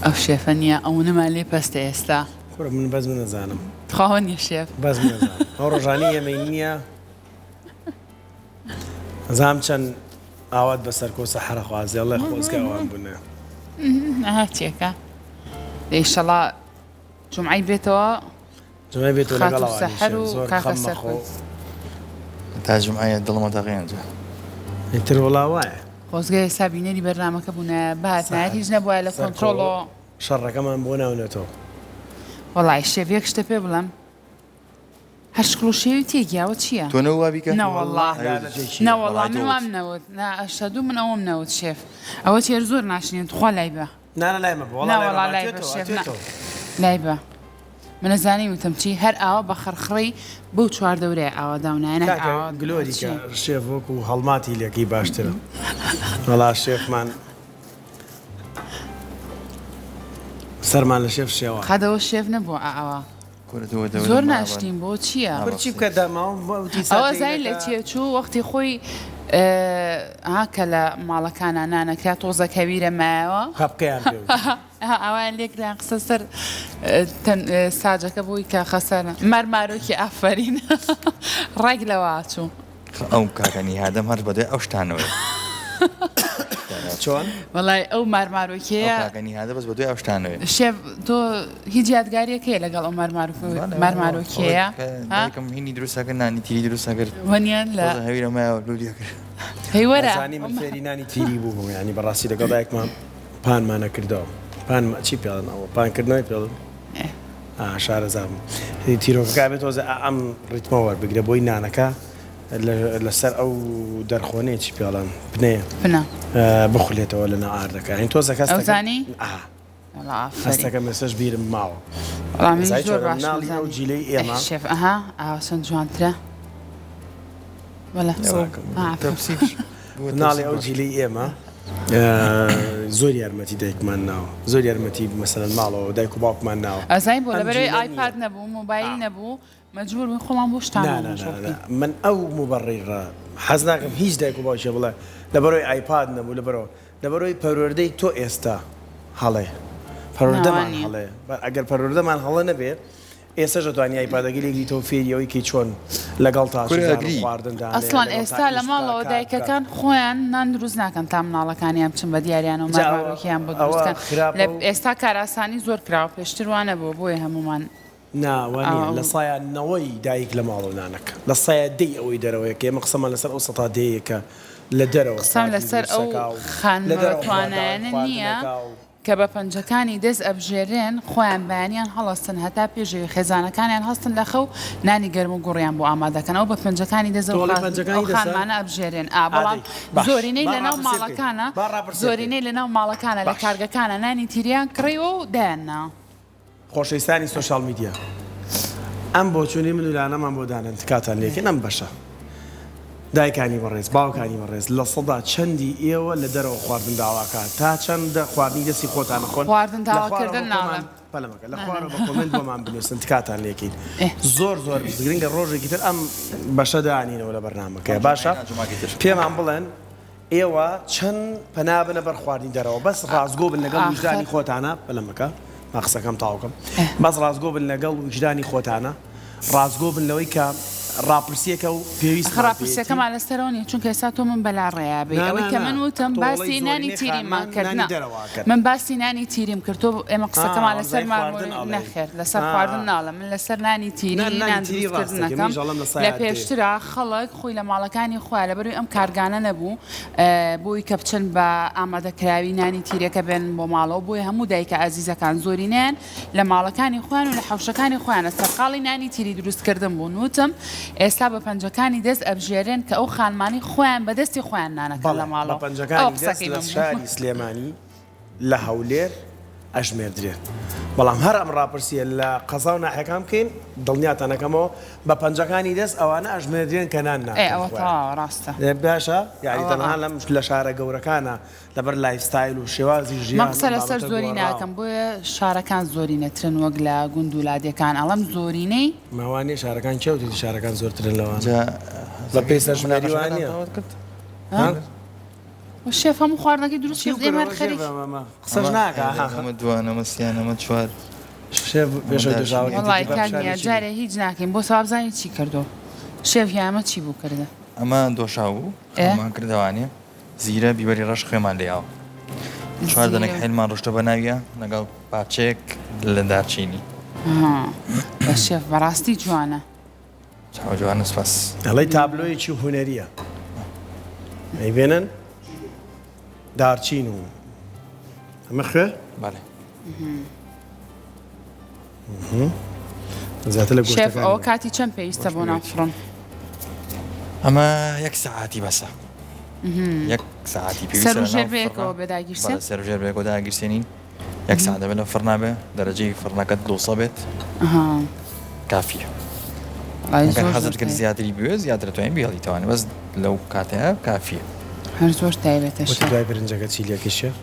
ئەو شێفە نییە ئەونەمان لێ پەستە ئێستا. کورە من بەس من ئەزانم. تخوا ئەوە نییە شێف. بەس من ئەزانم ئەو ڕۆژانەی ئێمەی نییە ئەزانم چەند ئاوات بە سەرکۆ سەحەرە خوازێ ئەڵێ خۆزگە ئەوان بوونە. ئەها چیەکە ئیشەڵا جومعەی بێتەوە جومعەی بێتەوە لەگەڵ خاتوو سەحەر و زۆر کاکە خەم مەخۆ سەرکۆ. تا جومعەیە دڵمە دەغێنجە. ئیتر وەڵا وایە. خۆزگە ئێستا بینەری بەرنامەکە بوونایە بهاتنایە سەحەر هیچ نەبوایە لە سەرکۆ کۆنترۆڵۆ. شەڕەکەمان بۆ ناونەتەوە. وەڵای شێف یەک شتە پێ بڵێم هەر شکڵ و شێوی تێک یاوە چییە؟ تۆ نەو وا بیکە؟ نەوەڵا نەوەڵا من وام نەوت نا ئەشهەدوو من ئەوەم نەوت شێف ئەوە چێر زۆر ناشرین تخوا لای بە. نا نا لای مەبە وەڵا نا وەڵا لای بە شێف نا لای بە من ئەزانی وتم چی هەر ئاوا بە خڕخڕی بەو چواردەورەیە ئاوا داونایە نەک کاکە ئاوا گلۆری چی. کە شێف وەکو هەڵماتی لەکەی باشترە وەڵا شێفمان سەرمان لە شێف شێوا. قەدەوە شێف نەبووە ئاوا. زۆر ناشرین بۆ چییە؟ کورد چی بکە داماوم وتی ئەوە ساتێک زانی لە نەکا. چیە چوو وەختی خۆی ها کە لە ماڵەکانا نانەکرا تۆزەک هەویرە مایەوە خەپکەیان پێ وتی. ئاوایان لێکران قسە سەر ساجەکە بۆی کە خەسەر مارمارۆکی ئافەرین ڕێک لەوە چوو. ئەو کاکە نیهادەم هەر بەدوای ئەو شتانەوەیە. چۆن؟ وەڵای ئەو مارمارۆکیەیە. ئەو کاکە نیهادە بەس بەدوای ئەو شتانەوەیە. شێف تۆ هیچ یادگاریەک هەیە لەگەڵ ئەو مارمارۆکیەیە؟ دایکم هینی دروست ئەکرد نانی تیری دروست ئەکرد. وەنیە لە هەویرە مایەوە لولی ئەکرد. هەی وەرە. ئەزانی من فێری نانی تیری بووم یانی بەڕاستی لەگەڵ دایکمان پانمان ئەکردەوە پان چی پێڵن ئەوە پانکردنەوەی پێڵن شارەزا بووم تیرۆکەکە بێت تۆزە ئەم ڕیتمە وەربگرە بۆی نانەکە لەسەر ئەو دەرخۆنەیە چی پێڵێن پنەیە پنە بخولێتەوە لە ناو ئاردەکە یانی تۆزەکە ئەوزانی هەستەکەم ئێستاش بیرم ماوە وەڵا من زای زۆر چۆنە باش مناڵی ئەو نازانم. جیلەی ئێمە شێف ئەها ئاوا چەند جوانترە وەلا ساکم. ئا، تەپسیش مناڵی ئەو جیلەی ئێمە زۆر یارمەتی دایکمان ناوە زۆر یارمەتی مەسەلەن ماڵەوە دایک و باوکمان ناوە ئەزانی بۆ ئەم لەبەرەوەی جیلە نییە. ئایپاد نەبوو مۆبایل نەبوو مەجبور بووین خۆمان بۆ شتانەوە نا نا مەشغوڵ نا بکەین. نا من ئەو موبەڕیڕە حەز ناکەم هیچ دایک و باوکێ بڵێ لەبەرەوەی ئایپاد نەبوو لەبەرەوە لەبەرەوەی پەروەردەی تۆ ئێستا هەڵەیە پەروەردەمان نا وا نییە. هەڵەیە ئەگەر پەروەردەمان هەڵە نەبێ ئێستاش ئەتوانی ئایپادەکەی لێگریتەوە فێری ئەوەی کەی چۆن لەگەڵ تا کورە چزان و ئەگری. خواردن دانێ ئەسڵەن لەگەڵ تا ئێستا لە ئیش بکا ماڵەوە کار بکا. دایکەکان خۆیان نان دروست ناکەن تا مناڵەکانیان بچن بە دیاریانەوە جا ئەوە مارمارۆکیان بۆ ئەوە دروست کەن خراپە لە و ئێستا کارئاسانی زۆر کراوە پێشتر وا نەبووە بۆیە هەموومان نا وا نیە ئەو لە سایە نەوەی دایک لە ماڵەوە نانەکە لە سایە دەی ئەوەی دەرەوەیە کە ئێمە قسەمان لەسەر ئەو سەتا دەیە کە لە دەرەوە قسەم خواردن لەسەر دروست ئەو ئەکا و لە خانمە دەرەوە خوا داوای بەتوانایانە خواردن نییە ئەکا و. کە بە پەنجەکانی دەست ئەبژێرێن خۆیان بەیانیان هەڵەستن هەتا پێشەوی خێزانەکانیان هەستن لە خەو نانی گەرم و گوڕیان بۆ ئامادەکەن ئەو بە پەنجەکانی دەست تۆ ئەڵێی پەنجەکانی ئەو دەستە؟ خانمانە ئەبژێرێن ئا بەڵام ئادەی باش زۆرینەی با لەناو ڕاپرسێ بکەین ماڵەکانە با ڕاپرسێ بکەین زۆرینەی لەناو ماڵەکانە لە باش. کارگەکانە نانی تیریان کڕیوە و دایاننا. خۆشەویستانی سۆشیال میدیا ئەم بۆچوونەی من و لانەمان بۆ دانێن تکاتان لێکەین ئەم بەشە دایکانی بەڕێز باوکانی بەڕێز لە سەدا چەندی ئێوە لە دەرەوە خواردن داواکە تا چەندە خواردنی دەستی خۆتان ئەخۆن خواردن لە خوارەوە داواکردن بە کۆمان ناڵێم. پەلەمەکە لە خوارەوە بە کۆمێنت بۆمان بنووسن تکاتان لێکەین ئێ. زۆر زۆر گرنگە ڕۆژێکی تر ئەم بەشە دانینەوە لە بەرنامەکەیە باشە پێمان بڵێن ئێوە چەند پەنا بنە بەر خواردنی دەرەوە بەس ڕاستگۆ بن لەگەڵ ویژدانی خۆتانا پەلە مەکە با قسەکەم تەواو کەم بەس ڕاستگۆ بن لەگەڵ ویژدانی خۆتانا ڕاستگۆ بن لەوەی کە. ڕاپرسیەکە و پێویستمان ئەخ ڕاپرسیەکەمان لەسەرەوە نیە چونکە ئێستا تۆ من بەلا ڕێیا بێی ئەوەی کە من وتم باسی نانی تیریمان کرد نا من باسی نانی تیریم کرد تۆ ئێمە قسەکەمان لەسەر نەخێر لەسەر خواردن ناڵێم من لەسەر نانی تیری نان دروستکردنەکەم لە پێشترا خەڵک خۆی لە ماڵەکانی خۆیان لەبەروی ئەم کارگانە نەبوو بۆی کە بچن بە ئامادەکراوی نانی تیرەکە بێنن بۆ ماڵەوە بۆیە هەموو دایکە ئازیزەکان زۆرینەیان لە ماڵەکانی خۆیان و لە حەوشەکانی خۆیانە سەرقاڵی نانی تیری دروستکردن بوون وتم ئێستا بە پەنجەکانی دەست ئەبژێرێن کە ئەو خانمانەی خۆیان بە دەستی خۆیان نانەکەن بەڵێ لە بە ماڵەوە ئەوە پەنجەکانی دەست قسەکەی لە من بوو. شاری سلێمانی لە هەولێر ئەژمێردرێن بەڵام هەر ئەم ڕاپرسیە لە قەزا و ناحیەکان بکەین دڵنیاتان ئەکەمەوە بە پەنجەکانی دەست ئەوانە ئەژمێردرێن کە نان ئێ ناکەن ئەوە خۆیان تەواوە ڕاستە باشە یانی ئەوە تەنها ئا. لەم لە شارە گەورەکانە لەبەر لایف ستایل و شێوازی من ژیان قسە ئەم لەسەر بابەتە زۆری گۆڕاوە. ناکەم بۆیە شارەکان زۆرینەترن وەک لە گوند و لادێکان ئەڵێم زۆرینەی. ما وا نیە شارەکان کێ وتیتی شارەکان زۆرترن لەوانە جا بە پێی سەرژمێری وا مناقەشەکەتان نیە تەواو کرد؟ ها؟ وە شێف هەموو خواردنەکەی دروست چی کرد ئێمە هەر بکەرەوە شێف خەریک ئەمە قسەش ئەمە ناکا ها. ئەمە دوان ئەمە سیان ئەمە چوار شێف ئەمە پێشەوەی دارچینی. دۆشاوەکەی وەڵای تێکی بە کاک نیا فشارێکی بێ. جارێ هیچ ناکەین بۆ سەواب زانی چی کردۆ شێف گیان ئەمە چی بوو کردە؟ ئەمە دۆشاو بوو ئێ؟ خەڵمان کردەوانێ زیرە بیبەری ڕەش خوێمان لێیاوە چوار دەنک زیرە. حێلمان ڕشتە بە ناویا لەگەڵ پارچەیەک لە دارچینی. ها بە شێف بەڕاستی جوانە. چاو جوانە سپاس. ئەڵێی تابلۆیەکی هونەریە ئەیبێنن دارچین و ئەمە خوێ بەڵێ. زیاتر لە شێف گۆشتەکانی ئەوە کاتی چەند پێویستە بۆ ناو فڕن؟ ئەمە یەک سەعاتی بەسە یەک سەعاتی پێویستە سەر و لە ژێر ناو بەیەکەوە فڕنا بێ داگیرسێ؟ بەڵێ سەر و ژێر بەیەکەوە داگیرسێنین یەک سەعات دەبێت لە فڕنا بێ دەرەجەی فڕنەکەت 200 بێت ئەها کافیە وەڵای ئەگەر زۆر زۆر حەزت کرد تایبەت زیاتری بوێ زیاتر توانین بهێڵیتەوانێ بەس لەو کاتەیە کافیە. هەر زۆر تایبەتە وتت شێف. دوای برنجەکە چی لێکەی شێف؟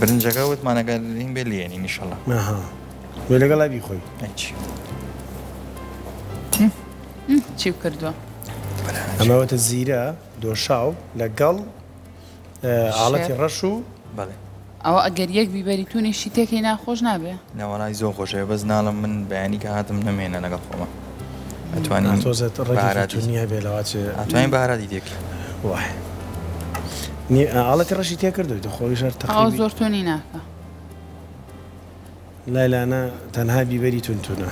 برنجەکە وتمان ئەگەر هین بێ لێنین ئیشەڵا. ئەها بۆ لەگەڵا بیخۆی. ئەی چی؟ چی کردووە؟ ئەمە وتە زیرە دۆشاو لەگەڵ ئاڵەتی شێف. ڕەش و بەڵێ. ئەوە ئەگەر یەک بیبەری تونیشی تێکەی ناخۆش نابێ؟ نەوەڵای زۆر خۆشەوێ بەس ناڵم من بەیانی کە هاتم نەمێنە لەگەڵ خۆما ئەتوانین تۆزێت ڕەگێکی بەهاراتی تونی هەبێ لەواچێ ئەتوانین بەهاراتی تێکەی. وای نی ئاڵەتی ڕەشی تێ کردووی تۆ خۆیش هەر ئەوە تەقریبی زۆر تونی ناکا. لای لانە تەنها بیبەری تون تونە.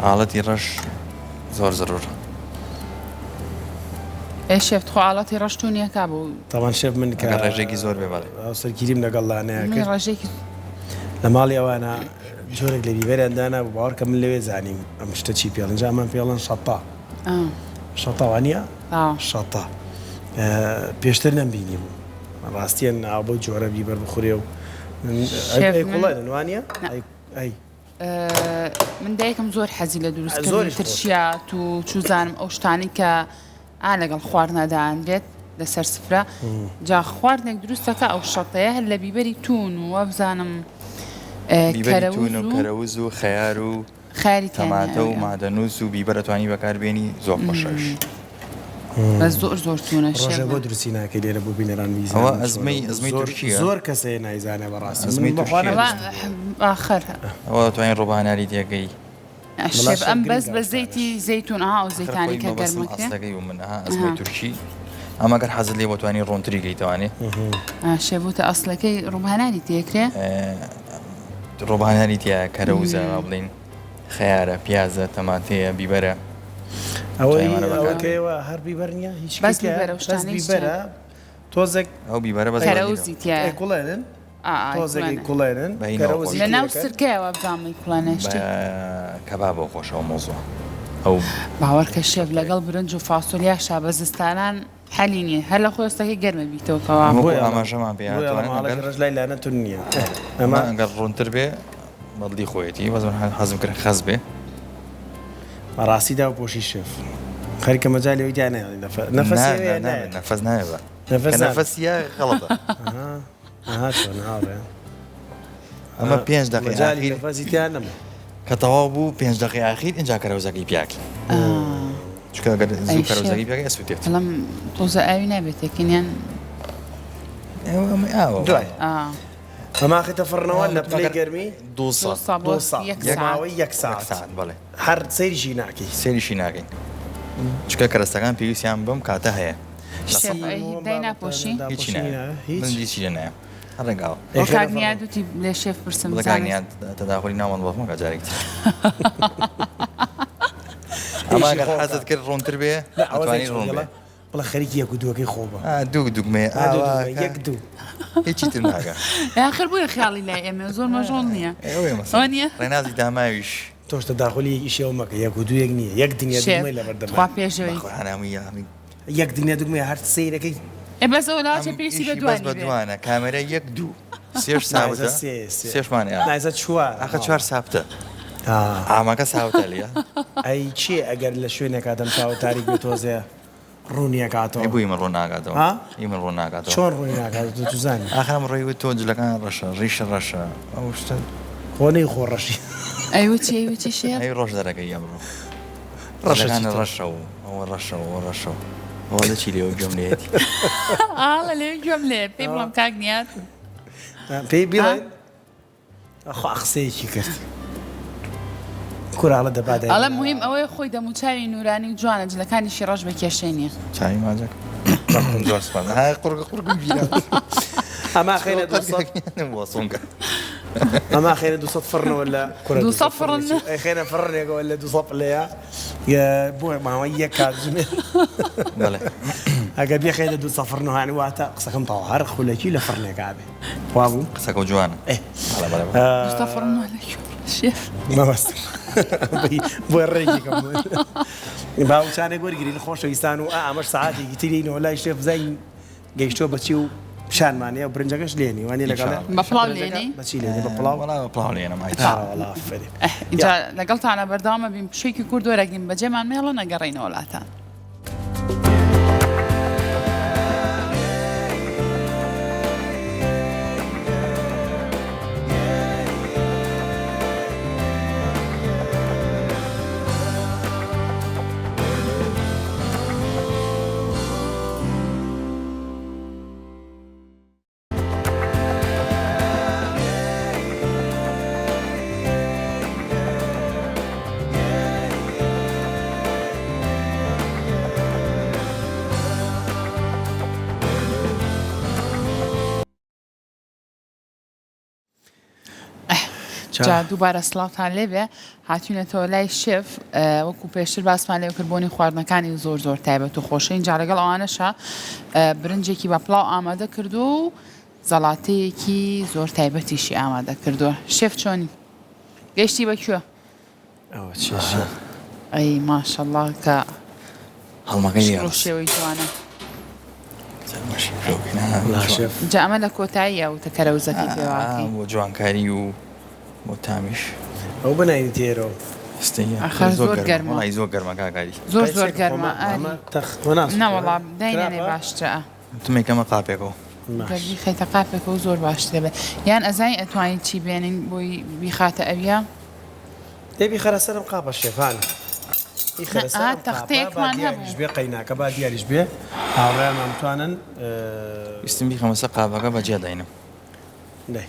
ئاڵەتی ڕەش زۆر زەرورە. ئێ شێف تخوا ئاڵەتی ڕەش تونیەکا بۆ. تاوان شێف من کە ئەگەر ڕێژەیەکی زۆر بێ بەڵێ. هاوسەرگیریم لەگەڵ لانەیا من کرد ڕێژەیەکی. لە ماڵی ئەوانە جۆرێک لە بیبەریان دانابوو باوەڕکە من لەوێ زانیم ئەم شتە چی پێڵن جا ئەمان پێڵن شەتە شەتە وانیە شەتە پێشتر نەمبینی بوو ڕاستیە ناو بەو جۆرە بیبەر بخورێ و کوڵێنن وانە ئەی من دایکم زۆر حەزی لە دروستکردنی ترشیات و چوزانم ئەو شتانی کە ئا لەگەڵ خواردنا دانرێت لەسەر سفرە جا خواردنێک دروستەکە ئەو شەتەیە هەر لە بیبەری تون و وابزانم بیبەری تون و کەرەوز و خەیار و خەیاری تیا نیە تەماتە و ئەوێ. مادەنووس و بیبەر ئەتوانی بەکار بێنی زۆر خۆشە ئەویش. بەس زۆر زۆر تونە ڕۆژێ شێف. بۆ دروستی ناکەی لێرە بۆ بینەران ئەوە بیزانن چۆنە ئەزمەی ئەزمەی زۆر تورکییە. زۆر کەس هەیە نایزانێ بەڕاستی من ئەزمەی بەخوا تورکییە. وەڵا نەبیستم. ئاخر. ئەوە ئەتوانی ڕۆباناری تێکەی. وەڵا شێف شێف ئەم بەس گرنگە بە ئەو شتانەش. زەیتی زەیتون ئەها ئەو ئاخر زەیتانەی خۆی کە مەبەستم گەرمەکرێ ئەسڵەکەی بوو من ئەها ئەزمەی ئەها. تورکی ئەمە گەر حەزت لێ بوو ئەتوانی ڕوونتری کەیتەوانێ. ئا شێف وتە ئەسڵەکەی ڕۆباناری تێکرێ؟ ڕۆباناری تیایە کەرەوزە با بڵێین خەیارە پیازە تەماتەیە بیبەرە ئەوەی ئەوانە ئەوە بەکار کە ئێوە هەر بیبەر نییە هیچ بەس تیایە؟ بیبەرە و بەس شتانەی هیچ بیبەرە تۆزێک ئەو بیبەرە بەس کەرەوزی تیایە ئەیکوڵێنن ئا ئا تۆزێک ئەیکوڵێنن. ئەیکوڵێنن بەینەوە کەرەوزی خۆشە. لە ناو تێکەن. سرکەیە وابزانم ئەیکوڵێنێ بە شتێ. کەبابەوە خۆشە ئەو مەوزوعە ئەو باوەڕکە شێف لەگەڵ برنج و فاسۆلیاشا بە زستانان حەلی نیە هەر لە خۆستەکەی گەرمە بیتەوە کەوا. وەکو بۆیە ئاماژەمان پێ بۆیە هاتووە ئەڵێم ئەگەر ئاڵەتی ڕەش لای لانە تون نییە ئەمە ئەمە ئەگەر ڕوونتر بێ بەدڵی خۆیەتی بەس من حەزم کرد خەس بێ. بەڕاستی داو پۆشی شێف خەریکە مەجالی ئەوی تیا نایەڵی نەفە نەفەسی نا ئەوێ نا نابێت نایەت نەفەس نابێ بە نەفەس کە نابێت نەفەسیە غەڵەتە. ئەها ئەها چۆن هاوڕێ ئەمە پێنج دەقەی مەجالی ئاخیر نەفەسی تیا نەما. کە تەواو بوو پێنج دەقەی ئاخیر ئینجا کەرەوزەکەی پیاکەی چونکە ئەگەر زوو ئەی شێف کەرەوزەکەی پیاکەی ئەسوتێت. ئەڵێم تۆزە ئاوی نابێت تێکەین یان ئەوە ئەمە ئاوە دوای ئا. ئەمە ئاخیتە فڕنەوە لە پلەی ئەگەر گەرمی 200 200 بۆ 200 یەک بۆ سەعات. ماوەی یەک یەک سەعات سەعات بەڵێ هەر سەیریشی ناکەی. سەیریشی ناکەین. چونکە کەرەستەکان پێویستیان بەم کاتە هەیە. شێف ئەی دایناپۆشی؟ هیچی ناوێ. من هیچی لێ نایەم. هەر ڕێگاوە. ئەو کاک نیاد وتی لێ شێف پرسم بڵێ کاک نیاد تەداخولی ناو مەتبەخ مەکە جارێکی تر. ئەمە ئەگەر حەزت کرد ڕوونتر بێ ئەتوانی ڕوون بێ. بڵێ خەریکی یەک و دووەکەی خۆ بە. دوو دوگمەیە ئاوا یەک دوو. هیچی تر ناکا. ئاخر بۆیە خیاڵی لای ئێمەیە زۆر مەژغوڵ نییە. ئەوە نییە؟ ڕێنازی داماویش. تۆش تەداخولی ئیشی ئەو مەکە یەک و دوو یەک نییە یەک دنیا دوگمەی لەبەر دەمە. شێف تخوا پێشەوەی. بەخوا هەنامی یامی. یەک دنیا دوگمەیە هەر سەیرەکەی. ئێ بەس ئەوە لاوەچێ پێویستی بە دووانی بەس بە دوانە کامێرای یەک دوو سێش سابتە سێشمان نایزە چوار ئاخە چوار سابتە ئامەکە سابتە لیە. ئەی چێ ئەگەر لە شوێنێکا دەمچاوت تاریک بێ تۆزێ ڕوونی ئەکاتەوە. ئەی بۆ ئی من ڕوون ناکاتەوە ها؟ ئی من ڕوون ناکاتەوە. چۆن ڕوونی ناکاتەوە تۆ چزانی؟ ئاخر ئەم ڕۆی وت تۆ جلەکان ڕەشە ڕیشە ڕەشە ئەو شتە. خۆ نەی خۆ ڕەشی. ئەی وچی ئەی وچی شێر؟ ئەی ڕۆژ دەرەکەی ئەمڕۆ. ڕەشە جلەکانت چیتە؟ ڕەشە و ئەوە ڕەشە و ئەوە ڕەشە و ئەوە لە چی لێوە گوێم لێیەتی. ئاڵە لێوە گوێم لێیە پێی بڵێم کاک نیاد؟ پێی بڵێ خوا قسەیەکی کرد کورە ئەڵێ دەبا دای ئەڵێ موهیم ئەوەیە خۆی دەموچاوی نورانی و جوانە جلەکانیشی ڕەش بە کێشەی نیە. چاوی ماجەک زۆر سوپاس های قورگە قورگم گیرا ئەما خێنە 200 وەسونگە ئەما خێنە 200 فڕنەوە لە کورە 200 فڕن ئەی خێنە فڕنێکەوە لە 200 پلەیە بۆ ماوەی یەک کاتژمێر بەڵێ ئەگەر بێخێنە 200 فڕنەوە هەنی واتە قسەکەم تەواو هەر خولەکی لە فڕنێکا بێ وابوو قسەکە جوانە ئێ بەڵێ بەڵێ دوسە فڕن شێف مەبەست بۆ ڕێکی کەم با وچانێک وەرگین خۆشەویستان و ئا ئەمەش سەعاتێکی ترینەوە لای شێف بزانین گەیشتووە بەچی و پیشانمانەیە و برنجەکەش لێنی وانە لەگەڵ بە پڵاو لێنی؟ بەچی لێنی بە پڵاو وەڵا بە پڵاو لێنم ئای وەڵا ئافەرین ئینجا لەگەڵتانە بەردەوامە بین پشوویەکی کورت وەرەگرین بەجێمان مێڵن ئەگەڕێینەوە لاتان. جا دووبارە سڵاوتان لێبێ هاتوینەتەوە لای شێف وەکو پێشتر باسمان لێ کرد بۆنی خواردنەکانی زۆر زۆر تایبەت و خۆشە اینجا لەگەڵ ئەوانەشا برنجێکی بە پڵاو ئامادە کردو و زەڵاتەیەکی زۆر تایبەتیشی ئامادە کردووە شێف چۆنی گەشتی بە کوێ؟ ئەوە چیە شێف؟ ئەی ماشەڵڵا کە هەڵمەکەی شکڵ و شێوەی جوانە. جا ئەمە لە کۆتاییە وتە کەرەوزەکەی پێواکەی. بۆ جوانکاری و بۆ تامیش. ئەو بناینی تێرەوە. ئاخر زۆر گەرمە. وەڵی زۆر گەرمە کاک ئاری. زۆر زۆر گەرمە ئاری. نەوەڵا داینەنێ باشترە. تمێکەمە قاپێکەوە. گەر بیخەیتە قاپێکەوە زۆر باشترە بێ. یان ئەزانی ئەتوانی چی بێنین بۆی بیخاتە ئەویا؟ دەی بیخەرە سەرم قاپە شێفان. بیخەرە سەر ئەم قاپە با تەختەیەکمان دیاریش هەبوو. بێ قەیناکە با دیاریش بێ هاوڕێیانمان بتوانن. ویستم بیخەمە سەر قاپەکە بەجیا داینم. دەی.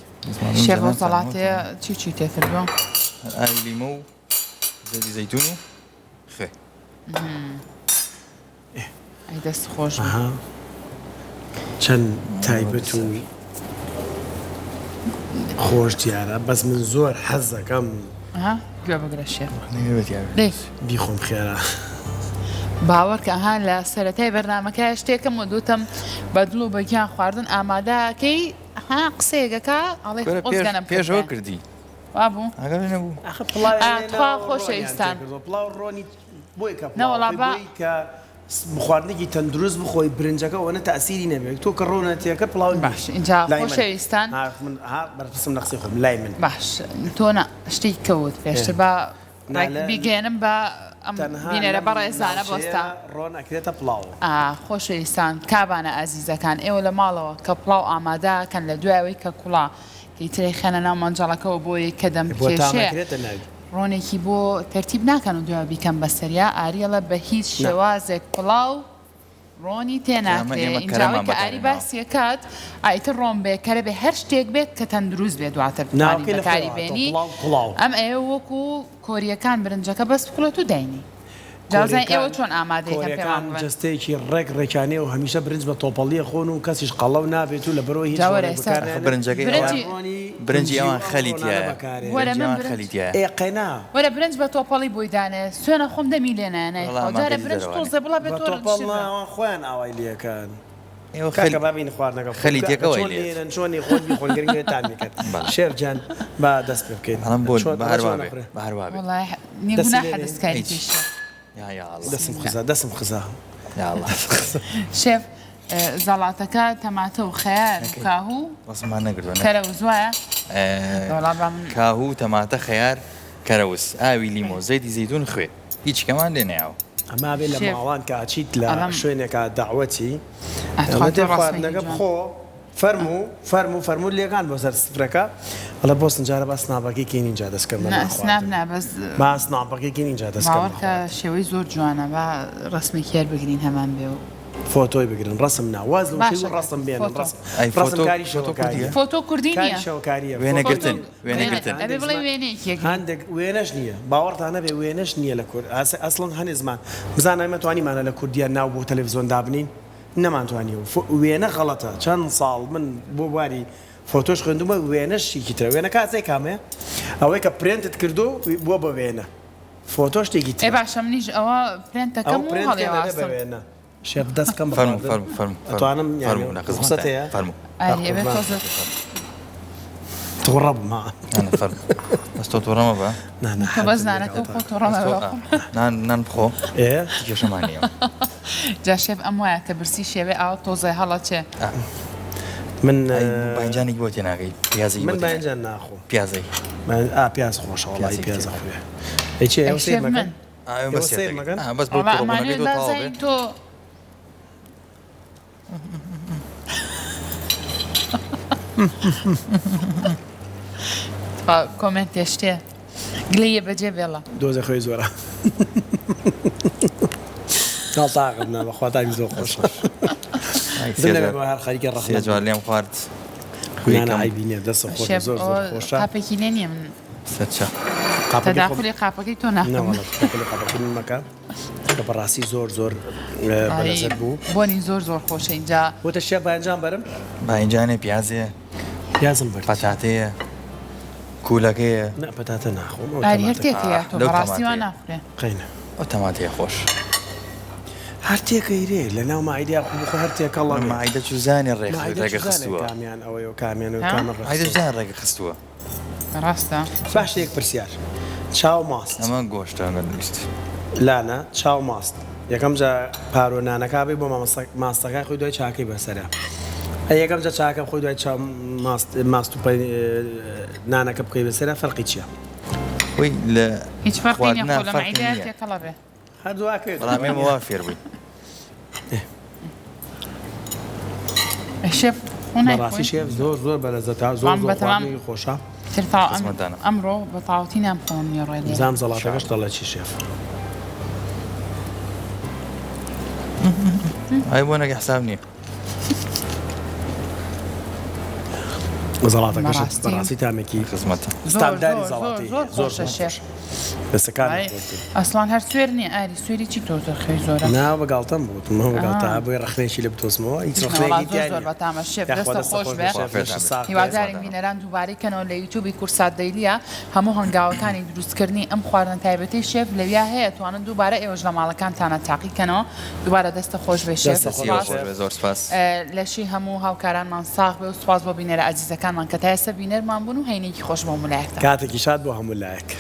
شێف ئەو سەڵاتەیە چی چی تێ کردووە؟ ئاوی لیمۆ و زەیتی زەیتون و خوێ. ئەی دەست خۆش چەند تایبەت و خۆش دیارە بەس من زۆر حەز دەکەم گوێ بگرە شێف بیخۆم خێرا. باوەڕکە ها لە سەرەتای بەرنامەکە شتێکم و دوتم بە دڵ و بە گیان خواردن ئامادەکەی ها قسەیەکەکە ئەڵێ خۆزگەنم پێشەوە کردی وابوو ئاگام لێ نەبوو ئاخر پڵاویان ئا لێ تخوا ناوە ڕۆنیان خۆشەویستان تێکردووە پڵاو ڕۆنی بۆی کە پڵاو نەوەڵا خۆی با بۆی کە خواردنێکی تەندروست بخۆی برنجەکە ئەوەنە تەئسیری نەبێت تۆ کە ڕۆنە تێکرد پڵاو نییە باش ئینجا لای من خۆشەویستان ها من ها بەرپرسم لە قسەی خۆم لای من باش تۆ نا شتێکی کەوت پێشتر با نا ڕێک لە بیگەیەنم بە ئەم تەنها بینەرە لەم بەڕێزانە ناوچەیە بۆستا ڕۆن ئەکرێتە پڵاو. ئا خۆشەویستان کابانە ئازیزەکان ئێوە لە ماڵەوە کە پڵاو ئامادە کەن لە دوای ئەوەی کە کوڵا کەی ترێ خەنە ناو مەنجەڵەکەوە بۆیە کە دەم بۆ تام کێشێ ئەکرێتە ناوی. ڕۆنێکی بۆ تەرتیب ناکەن و دوای بیکەن بە سەریا ئاریەڵە بە هیچ نا. شێوازێک پڵاو ڕۆنی تێ ئەمە ناکرێ ئێمە ئینجا ئەوەی کەرەمان کە ئاری بەکارهێناوە. باسی ئەکات ئا ئیتر ڕۆن بێ کەرە بێ هەر شتێک بێت کە تەندروست بێ دواتر بتوانی ناوەکەی لە بەکاری خۆیەوە هاتووە بێنی پڵاو کوڵاو. ئەم ئەیە وەکو کۆریەکان برنجەکە بەس بکوڵێت و داینی. جا بزانین ئێوە چۆن ئامادەی کەن پێمان کۆریەکان بڵێن. جەستەیەکی ڕێک ڕێکانەیە و هەمیشە برنج بە تۆپەڵیە خۆن و کەسیش قەڵەو نابێت و لەبەرئەوەی هیچ جا وەرە ڕۆنێک ئێستا بەکار ئاخە ناهێنن برنجەکەی ئەوان برنجی ڕۆنی برنجی کونجی و ئەوان ئەم خەلی ڕۆنانە تیایە بەکارێنن. وەرە برنجی من ئەوان برنج خەلی تیایە. ئێ قەینا. وەرە برنج بە تۆپەڵی بۆی دانێ سوێنە خۆم دەمی لێ نایە وەڵا نایخوا جارێ ماکێتی برنج دەرەوانێ. تۆزێ بڵا بێ بە تۆ تۆپەڵ شل نا بە. ئەوان خۆیان ئاوای لێکەن. ئێوە کاکە خەلی با بینی خواردنەکە بخۆن خەلی کاکە تێکەوەی چۆن لێت. لێنەن چۆنی خۆن بیخۆن گرنگ نیە تامی کەن. بەڵێ. شێف گیان با دەست پێ بکەین. ئەڵێم بۆ چۆن بە ئەمە هەر وا چۆن بێ ئەخورێ؟ بە هەر وا بێ. وەڵای نیە دەستی گوناحە لێ نێ. دەستکاری هیچ. کەی شێف. یا یا اللە. دەسم بسم خزا اللە. دەسم خزا. یا اللە. شێف زەڵاتەکە تەماتە و خەیار و نەکەی کاهوو ڕەسممان نەگرتووە نەکەی. کەرەوز وایە؟ وەڵا با من کاهوو تەماتە خەیار کەرەوز ئاوی لیمۆ زەیتی زەیتون خوێ هیچ کەمان لێ نەیاوە. ئەمە ئەبێ لە شێف ماڵان کە ئەچیت لە ئەڵێم شوێنێکا دەعوەتی ئەتخوا ئەڵێ تۆ دێ ڕەسمێکی خواردنەکە جوان. بخۆ فەرموو فەرموو فەرموو لێکان بۆ سەر سفرەکە ئەڵێ بۆسن جارە با سناپەکەی کەین ئینجا دەست کەم بە نا نان سناپ خواردن نا بەس با سناپەکەی کەین ئینجا دەست کەم بە باوەڕکە خواردن. شێوەی زۆر جوانە با ڕەسمێکی هەر بگرین هەمان بێ و. فۆتۆی بگرن ڕەسم نا واز لە وشەی باشە ڕەسم بێنن فۆتۆ. ڕەسم ئەی ڕەسم فۆتۆ کاری فۆتۆ شێوەکاریە کوردیە؟ فۆتۆ کوردی کاری نییە. شێوەکاریە وێنە فۆتۆ فۆتۆ گرتن وێنە وێنە گرتن. ئەبێ هەندێک بڵێی زمان وێنەیەکی ئەگرین. هەندێک وێنەش نییە باوەڕتان نەبێ وێنەش نییە لە کورد ئەسڵەن هەنێ زمان بزانە ئێمە توانیمانە لە کوردیە ناو بۆ تەلەفزیۆن دابنین نەمانتوانیوە وێنە غەڵەتە چەند ساڵ من بۆ بواری فۆتۆش خوێندومە وێنەش شتێکی ترە وێنەکە ئەزای کامەیە ئەوەی کە پرێنتت کردو بووە بە وێنە فۆتۆ شتێکی ئێ ترە. باشە منیش ئەوە پرێنت ئەو دەکەم و پرێنت کە دەبێ بە هەڵیەواسم. وێنە. شێف دەست بکەم بە فەرموو خواردن فەرموو فەرموو فەرموو ئەتوانم یانی فەرموو لە ڕوخسەت خزمەتتاین هەیە؟ فەرموو. بە ئاری ئەبێ قوربان. تۆزێ توڕە بووم ها. نا نا فەرموو بەس تۆ توڕە مەبە. نا نا تۆ بەس حەدم نانەکە لەگەڵ بخۆ تاکە. توڕە بەس تۆ مەبە ئا نان نان بخۆ ئێ هیچ کێشەمان نییە. جا شێف ئەم وایە کە برسی شێوێ ئاوا تۆزێ هەڵەچێ. ئا. من ئەی باینجانێکی بۆ تێناکەی پیازێکی من بۆ تێناکەی باینجان ناخۆم. پیازەی. ئا پیاز خۆشە وەڵی پیازێکی پیاز تێ ئەخورێ. ئەی چیە ئەی ئێوە سەیر شێف مەکەن؟ من. ئا ئێمە ئێوە بەس سێر سەیر دەکەین. مەکەن؟ ئا بەس بۆ وەڵا توڕەبوونەکەی ئەمانەوێت تۆ تەواو بازانین بێ. تۆ تخوا کۆمێنتێ شتێ گلەییە بەجێ بێڵە. دۆزە خوێی زۆرە. تاقم نا بەخوا تامی زۆر خۆشە. دنەوێ هەر خەریکە ڕەخنە سێ جار لێم خوارد. نا عەیبی نییە دەست خۆش شێف زۆر زۆر ئەوە خۆشە. قاپێکی لێ نییە من سەرچە. قاپەکەی خۆم تەداخولی قاپەکەی تۆ ناکەم. نەوەڵا تەداخولی قاپەکەی من مەکە. کە بەڕاستی زۆر زۆر بەلەزەت بوو. بۆنی زۆر زۆر خۆشە ئینجا. وتە شێف باینجان بەرم؟ باینجانێ پیازێ. پیازم برد. پەتاتەیە. کولەکەیە. نا پەتاتە ناخۆم. ئەو ئاری هەر تەماتە. تێکەیە تۆ لەو بەڕاستی وا تەماتەیە. ناخورێ. قەینە. ئەو تەماتەیە خۆش. هەر تێکەیرێ لە ناو مەعیدەیا خۆ بخۆ هەر تێکەڵە بێ. مەعیدە چوزانێ ڕێک مەعیدە ڕێگە چوزانێ خستووە. کامیان ئەوەیە و کامیان و ها؟ کامە مەعیدە ڕێکخستووە. چوزانێ ڕێگە خستووە. ڕاستە. باشە یەک پرسیار. چاو ماست. ئەمە گۆشتە ئەگەر ویست. لانە چاو ماست یەکەم جا پارۆ نانەکا بەی بۆ مامۆستا ماستەکای خۆی دوای چاکەی بەسەرە ئەی یەکەم جا چاکە بخۆی دوای چا ماست ماست و پەی نانەکە بکەی بەسەرە فەرقی چییە؟ خۆی لە هیچ فەرقی نییە خواردنا خۆ لە فەرقی مەعیدەیا نییە. تێکەڵە بێ. هەر دواکەوێت بەڵام ئێمە وا فێر بووین. ئەی شێف خۆ بەڕاستی نایخۆی؟ شێف زۆر زۆر بەلەزەتە زۆر بەڵام زۆر بەتەمام خواردنێکی خۆشە. تر تاو ئەم خزمەتدانە. ئەمڕۆ بە تەواوەتی نان بخۆم نیوەڕۆی لێرە. بزانم زەڵاتەکەش دەڵێ چی شێف. ئای بۆ نەکە حساب نییە. زەڵاتەکەشت بەڕاستی. بەڕاستی تامێکی خزمەتە. زۆر ستانداری زۆر زۆر زەڵاتەی زۆر هەیە زۆر خۆشە زۆر شێف. خۆشە دەستەکانت ئای خۆش بێ. ئەسڵان هەر سوێر نییە ئاری سوێری چی تۆ زۆر خوێی زۆرە. نا بە گاڵتەم بوو وتم بە گاڵتە ئا. بۆیە ڕەخنەیەکی لێ بتۆزمەوە هیچ نەوەڵا ڕەخنەیەکی زۆر تیا زۆر نییە. بەتامە شێف یاخوا دەستت دەستت خۆش خۆش بێ. بێ شێف لەشت ساغ بێ. هیوادارین بینەران دووبارەی کەنەوە لە یوتیوبی کوردسات دەیلیە هەموو هەنگاوەکانی دروستکردنی ئەم خواردنە تایبەتەی شێف لەویا هەیە توانن دووبارە ئێوەش لە ماڵەکانتانا تاقی کەنەوە دووبارە دەستت خۆش بێ شێف دەستت خۆش سوپاس بێ شێف. زۆر سوپاس. لەشی هەموو هاوکارانمان ساغ بێ و سوپاس بۆ بینەرە ئازیزەکانمان کە تا ئێستا بینەرمان بوون و هەینێکی خۆش بۆ هەموو لایەکتان. کاتێکی شاد بۆ هەموو لایەک.